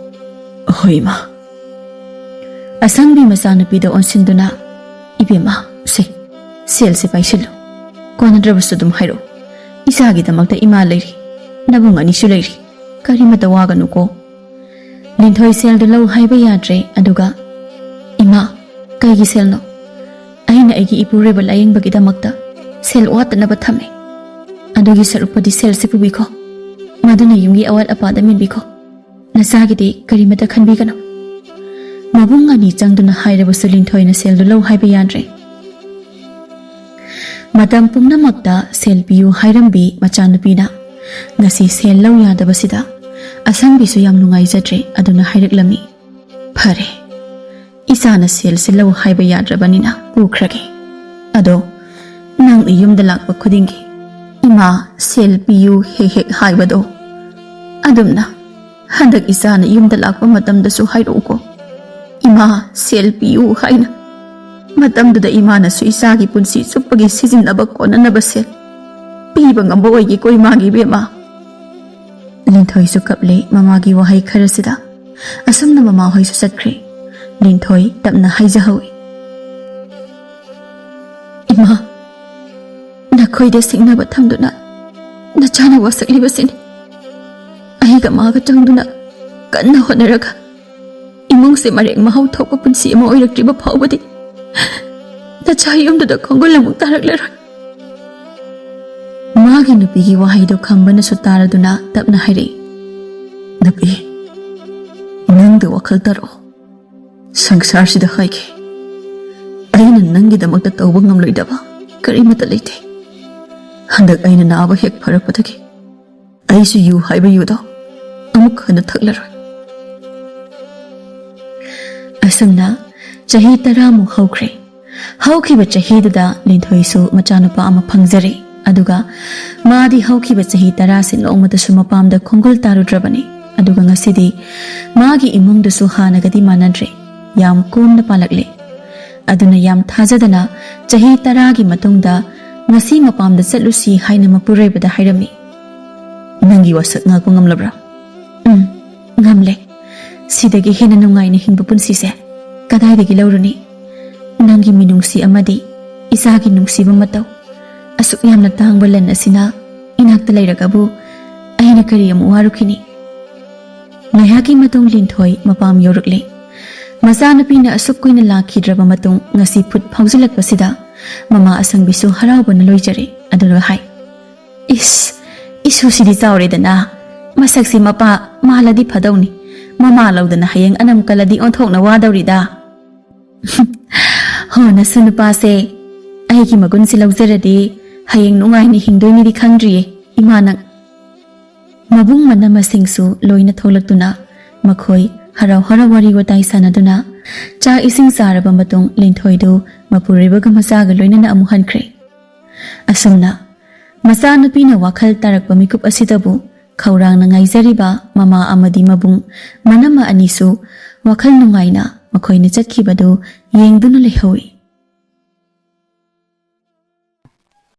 "ꯑꯍꯣꯏ ꯏꯃꯥ꯫" ꯑꯁꯪꯕꯤ ꯃꯆꯥꯅꯨꯄꯤꯗ ꯑꯣꯟꯁꯤꯟꯗꯨꯅ, "ꯏꯕꯦꯝꯃ, ꯁꯦ, ꯁꯦꯜꯁꯦ ꯄꯥꯏꯁꯤꯜꯂꯨ꯫ ꯀꯣꯟꯅꯗ꯭ꯔꯕꯁꯨ ꯑꯗꯨꯝ ꯍꯥꯏꯔꯛꯎ꯫ ꯏꯆꯥꯒꯤꯗꯃꯛꯇ ꯏꯃꯥ ꯂꯩꯔꯤ, ꯅꯕꯨꯡ ꯑꯅꯤꯁꯨ ꯂꯩꯔꯤ꯫ ꯀꯔꯤꯃꯇ ꯋꯥꯒꯅꯨꯀꯣ꯫" ꯂꯤꯟꯊꯣꯏ ꯁꯦꯜꯗꯨ ꯂꯧ ꯍꯥꯏꯕ ꯌꯥꯗ꯭ꯔꯦ, ꯑꯗꯨꯒ, "ꯏꯃꯥ, ꯀꯩꯒꯤ ꯁꯦꯜꯅꯣ? ꯑꯩꯅ ꯑꯩꯒꯤ ꯏꯄꯨꯔꯣꯏꯕ ꯂꯥꯌꯦꯡꯕꯒꯤꯗꯃꯛꯇ ꯁꯦꯜ ꯋꯥꯠꯇꯅꯕ ꯊꯝꯃꯦ꯫ ꯑꯗꯨꯒꯤ ꯁꯔꯨꯛꯄꯨꯗꯤ ꯁꯦꯜꯁꯦ ꯄꯨꯕꯤꯈꯣ꯫ ꯃꯗꯨꯅ ꯌꯨꯝꯒꯤ ꯑꯋꯥꯠ ꯑꯄꯥꯗ ꯃꯦꯟꯕꯤꯈꯣ꯫ ꯅꯆꯥꯒꯤꯗꯤ ꯀꯔꯤꯃꯇ ꯈꯟꯕꯤꯒꯅꯨ꯫" ꯃꯕꯨꯡ ꯑꯅꯤ ꯆꯪꯗꯨꯅ ꯍꯥꯏꯔꯕꯁꯨ ꯂꯤꯟꯊꯣꯏꯅ ꯁꯦꯜꯗꯨ ꯂꯧ ꯍꯥꯏꯕ ꯌꯥꯗ꯭ꯔꯦ꯫ ꯃꯇꯝ ꯄꯨꯝꯅꯃꯛꯇ ꯁꯦꯜ ꯄꯤꯌꯨ ꯍꯥꯏꯔꯝꯕꯤ ꯃꯆꯥꯅꯨꯄꯤꯅ ꯉꯁꯤ ꯁꯦꯜ ꯂꯧ ꯌꯥꯗꯕꯁꯤꯗ ꯑꯁꯪꯕꯤꯁꯨ ꯌꯥꯝ ꯅꯨꯡꯉꯥꯏꯖꯗ꯭ꯔꯦ꯫ ꯑꯗꯨꯅ ꯍꯥꯏꯔꯛꯂꯝꯃꯤ, "ꯐꯔꯦ, ꯏꯆꯥꯅ ꯁꯦꯜꯁꯦ ꯂꯧ ꯍꯥꯏꯕ ꯌꯥꯗ꯭ꯔꯕꯅꯤꯅ ꯄꯨꯈ꯭ꯔꯒꯦ꯫ ꯑꯗꯣ ꯅꯪꯅ ꯌꯨꯝꯗ ꯂꯥꯛꯄ ꯈꯨꯗꯤꯡꯒꯤ "ꯏꯃꯥ, ꯁꯦꯜ ꯄꯤꯌꯨ" ꯍꯦꯛ ꯍꯦꯛ ꯍꯥꯏꯕꯗꯣ, ꯑꯗꯨꯝꯅ ꯍꯟꯗꯛ ꯏꯆꯥꯅ ꯌꯨꯝꯗ ꯂꯥꯛꯄ ꯃꯇꯝꯗꯁꯨ ꯍꯥꯏꯔꯛꯎꯀꯣ, "ꯏꯃꯥ, ꯁꯦꯜ ꯄꯤꯌꯨ" ꯍꯥꯏꯅ꯫ ꯃꯇꯝꯗꯨꯗ ꯏꯃꯥꯅꯁꯨ ꯏꯆꯥꯒꯤ ꯄꯨꯟꯁꯤ ꯆꯨꯞꯄꯒꯤ ꯁꯤꯖꯤꯟꯅꯕ ꯀꯣꯟꯅꯅꯕ ꯁꯦꯜ ꯄꯤꯕ ꯉꯝꯕ ꯑꯣꯏꯒꯦꯀꯣ, ꯏꯃꯥꯒꯤ ꯏꯕꯦꯝꯃ꯫ ꯂꯤꯟꯊꯣꯏꯁꯨ ꯀꯞꯂꯦ ꯃꯃꯥꯒꯤ ꯋꯥꯍꯩ ꯈꯔꯁꯤꯗ꯫ ꯑꯁꯨꯝꯅ ꯃꯃꯥꯍꯣꯏꯁꯨ ꯆꯠꯈ꯭ꯔꯦ꯫ ꯂꯤꯟꯊꯣꯏ ꯇꯞꯅ ꯍꯥꯏꯖꯍꯧꯏ, "ꯏꯃꯥ, ꯅꯈꯣꯏꯗ ꯁꯤꯡꯅꯕ ꯊꯝꯗꯨꯅ ꯅꯆꯥꯅ ꯋꯥꯁꯛꯂꯤꯕꯁꯤꯅꯤ꯫ ꯑꯩꯒ ꯃꯥꯒ ꯆꯪꯗꯨꯅ ꯀꯟꯅ ꯍꯣꯠꯅꯔꯒ ꯏꯃꯨꯡꯁꯦ ꯃꯔꯦꯡ ꯃꯍꯥꯎ ꯊꯣꯛꯄ ꯄꯨꯟꯁꯤ ꯑꯃ ꯑꯣꯏꯔꯛꯇ꯭ꯔꯤꯕ ꯐꯥꯎꯕꯗꯤ ꯅꯆꯥ ꯌꯨꯝꯗꯨꯗ ꯈꯣꯡꯒꯨꯜ ꯑꯃꯨꯛ ꯇꯥꯔꯛꯂꯔꯣꯏ꯫" ꯃꯥꯒꯤ ꯅꯨꯄꯤꯒꯤ ꯋꯥꯍꯩꯗꯨ ꯈꯝꯕꯅꯁꯨ ꯇꯥꯔꯗꯨꯅ ꯇꯞꯅ ꯍꯥꯏꯔꯛꯏ, "ꯅꯨꯄꯤ, ꯅꯪꯗ ꯋꯥꯈꯜ ꯇꯥꯔꯛꯑꯣ꯫ ꯁꯪꯁꯥꯔꯁꯤꯗ ꯍꯥꯏꯒꯦ, ꯑꯩꯅ ꯅꯪꯒꯤꯗꯃꯛꯇ ꯇꯧꯕ ꯉꯝꯂꯣꯏꯗꯕ ꯀꯔꯤꯃꯠꯇ ꯂꯩꯇꯦ꯫ ꯍꯟꯗꯛ ꯑꯩꯅ ꯅꯥꯕ ꯍꯦꯛ ꯐꯔꯛꯄꯗꯒꯤ ꯑꯩꯁꯨ ꯌꯨ ꯍꯥꯏꯕ ꯌꯨꯗꯣ ꯑꯃꯨꯛ ꯍꯟꯅ ꯊꯛꯂꯔꯣꯏ꯫" ꯑꯁꯨꯝꯅ ꯆꯍꯤ ꯇꯔꯥꯃꯨꯛ ꯍꯧꯈ꯭ꯔꯦ꯫ ꯍꯧꯈꯤꯕ ꯆꯍꯤꯗꯨꯗ ꯂꯤꯟꯊꯣꯏꯁꯨ ꯃꯆꯥꯅꯨꯄꯥ ꯑꯃ ꯐꯪꯖꯔꯦ꯫ ꯑꯗꯨꯒ ꯃꯥꯗꯤ ꯍꯧꯈꯤꯕ ꯆꯍꯤ ꯇꯔꯥꯁꯤ ꯅꯣꯡꯃꯇꯁꯨ ꯃꯄꯥꯝꯗ ꯈꯣꯡꯒꯨꯜ ꯇꯥꯔꯨꯗ꯭ꯔꯕꯅꯤ꯫ ꯑꯗꯨꯒ ꯉꯁꯤꯗꯤ ꯃꯥꯒꯤ ꯏꯃꯨꯡꯗꯨꯁꯨ ꯍꯥꯟꯅꯒꯗꯤ ꯃꯥꯟꯅꯗ꯭ꯔꯦ꯫ ꯌꯥꯝ ꯀꯣꯝꯅ ꯄꯥꯜꯂꯛꯂꯦ꯫ ꯑꯗꯨꯅ ꯌꯥꯝ ꯊꯥꯖꯗꯅ ꯆꯍꯤ ꯇꯔꯥꯒꯤ ꯃꯇꯨꯡꯗ ꯉꯁꯤ ꯃꯄꯥꯝꯗ ꯆꯠꯂꯨꯁꯤ ꯍꯥꯏꯅ ꯃꯄꯨꯔꯣꯏꯕꯗ ꯍꯥꯏꯔꯝꯃꯤ꯫ "ꯅꯪꯒꯤ ꯋꯥꯁꯛ ꯉꯥꯛꯄ ꯉꯝꯂꯕ꯭ꯔꯥ?" "ꯎꯝ, ꯉꯝꯂꯦ꯫ ꯁꯤꯗꯒꯤ ꯍꯦꯟꯅ ꯅꯨꯡꯉꯥꯏꯅ ꯍꯤꯡꯕ ꯄꯨꯟꯁꯤꯁꯦ ꯀꯗꯥꯏꯗꯒꯤ ꯂꯧꯔꯨꯅꯤ? ꯅꯪꯒꯤ ꯃꯤꯅꯨꯡꯁꯤ ꯑꯃꯗꯤ ꯏꯆꯥꯒꯤ ꯅꯨꯡꯁꯤꯕ ꯃꯇꯧ, ꯑꯁꯨꯛ ꯌꯥꯝꯅ ꯇꯥꯡꯕ ꯂꯟ ꯑꯁꯤꯅ ꯏꯅꯥꯛꯇ ꯂꯩꯔꯒꯕꯨ ꯑꯩꯅ ꯀꯔꯤ ꯑꯃꯨꯛ ꯋꯥꯔꯨꯈꯤꯅꯤ?" ꯉꯥꯏꯍꯥꯛꯀꯤ ꯃꯇꯨꯡ ꯂꯤꯟꯊꯣꯏ ꯃꯄꯥꯝ ꯌꯧꯔꯛꯂꯦ꯫ ꯃꯆꯥꯅꯨꯄꯤꯅ ꯑꯁꯨꯛ ꯀꯨꯏꯅ ꯂꯥꯛꯈꯤꯗ꯭ꯔꯕ ꯃꯇꯨꯡ ꯉꯁꯤ ꯐꯨꯠ ꯐꯥꯎꯖꯤꯜꯂꯛꯄꯁꯤꯗ ꯃꯃꯥ ꯑꯁꯪꯕꯤꯁꯨ ꯍꯔꯥꯎꯕꯅ ꯂꯣꯏꯖꯔꯦ꯫ ꯑꯗꯨꯒ ꯍꯥꯏ, "ꯏꯁ, ꯏꯁꯨꯁꯤꯗꯤ ꯆꯥꯎꯔꯦꯗꯅ꯫ ꯃꯁꯛꯁꯤ ꯃꯄꯥ ꯃꯥꯜꯂꯗꯤ ꯐꯗꯧꯅꯤ꯫ ꯃꯃꯥ ꯂꯧꯗꯅ ꯍꯌꯦꯡ ꯑꯅꯝ ꯀꯜꯂꯗꯤ ꯑꯣꯟꯊꯣꯛꯅ ꯋꯥꯗꯧꯔꯤꯗ꯫" "ꯍꯣ, ꯅꯁꯨ ꯅꯨꯄꯥꯁꯦ ꯑꯩꯒꯤ ꯃꯒꯨꯟꯁꯦ ꯂꯧꯖꯔꯗꯤ ꯍꯌꯦꯡ ꯅꯨꯡꯉꯥꯏꯅ ꯍꯤꯡꯗꯣꯏꯅꯤꯗꯤ ꯈꯪꯗ꯭ꯔꯤꯌꯦ, ꯏꯃꯥ ꯅꯪ꯫" ꯃꯕꯨꯡ ꯃꯅꯝꯃꯁꯤꯡꯁꯨ ꯂꯣꯏꯅ ꯊꯣꯛꯂꯛꯇꯨꯅ ꯃꯈꯣꯏ ꯍꯔꯥꯎ ꯍꯔꯥꯎ ꯋꯥꯔꯤ ꯋꯥꯇꯥꯏ ꯁꯥꯟꯅꯗꯨꯅ ꯆꯥꯛ ꯏꯁꯤꯡ ꯆꯥꯔꯕ ꯃꯇꯨꯡ ꯂꯤꯟꯊꯣꯏꯗꯨ ꯃꯄꯨꯔꯣꯏꯕꯒ ꯃꯆꯥꯒ ꯂꯣꯏꯅꯅ ꯑꯃꯨꯛ ꯍꯟꯈ꯭ꯔꯦ꯫ ꯑꯁꯨꯝꯅ ꯃꯆꯥꯅꯨꯄꯤꯅ ꯋꯥꯈꯜ ꯇꯥꯔꯛꯄ ꯃꯤꯀꯨꯞ ꯑꯁꯤꯗꯕꯨ ꯈꯧꯔꯥꯡꯅ ꯉꯥꯏꯖꯔꯤꯕ ꯃꯃꯥ ꯑꯃꯗꯤ ꯃꯕꯨꯡ ꯃꯅꯝꯃ ꯑꯅꯤꯁꯨ ꯋꯥꯈꯜ ꯅꯨꯡꯉꯥꯏꯅ ꯃꯈꯣꯏꯅ ꯆꯠꯈꯤꯕꯗꯨ ꯌꯦꯡꯗꯨꯅ ꯂꯩꯍꯧꯏ꯫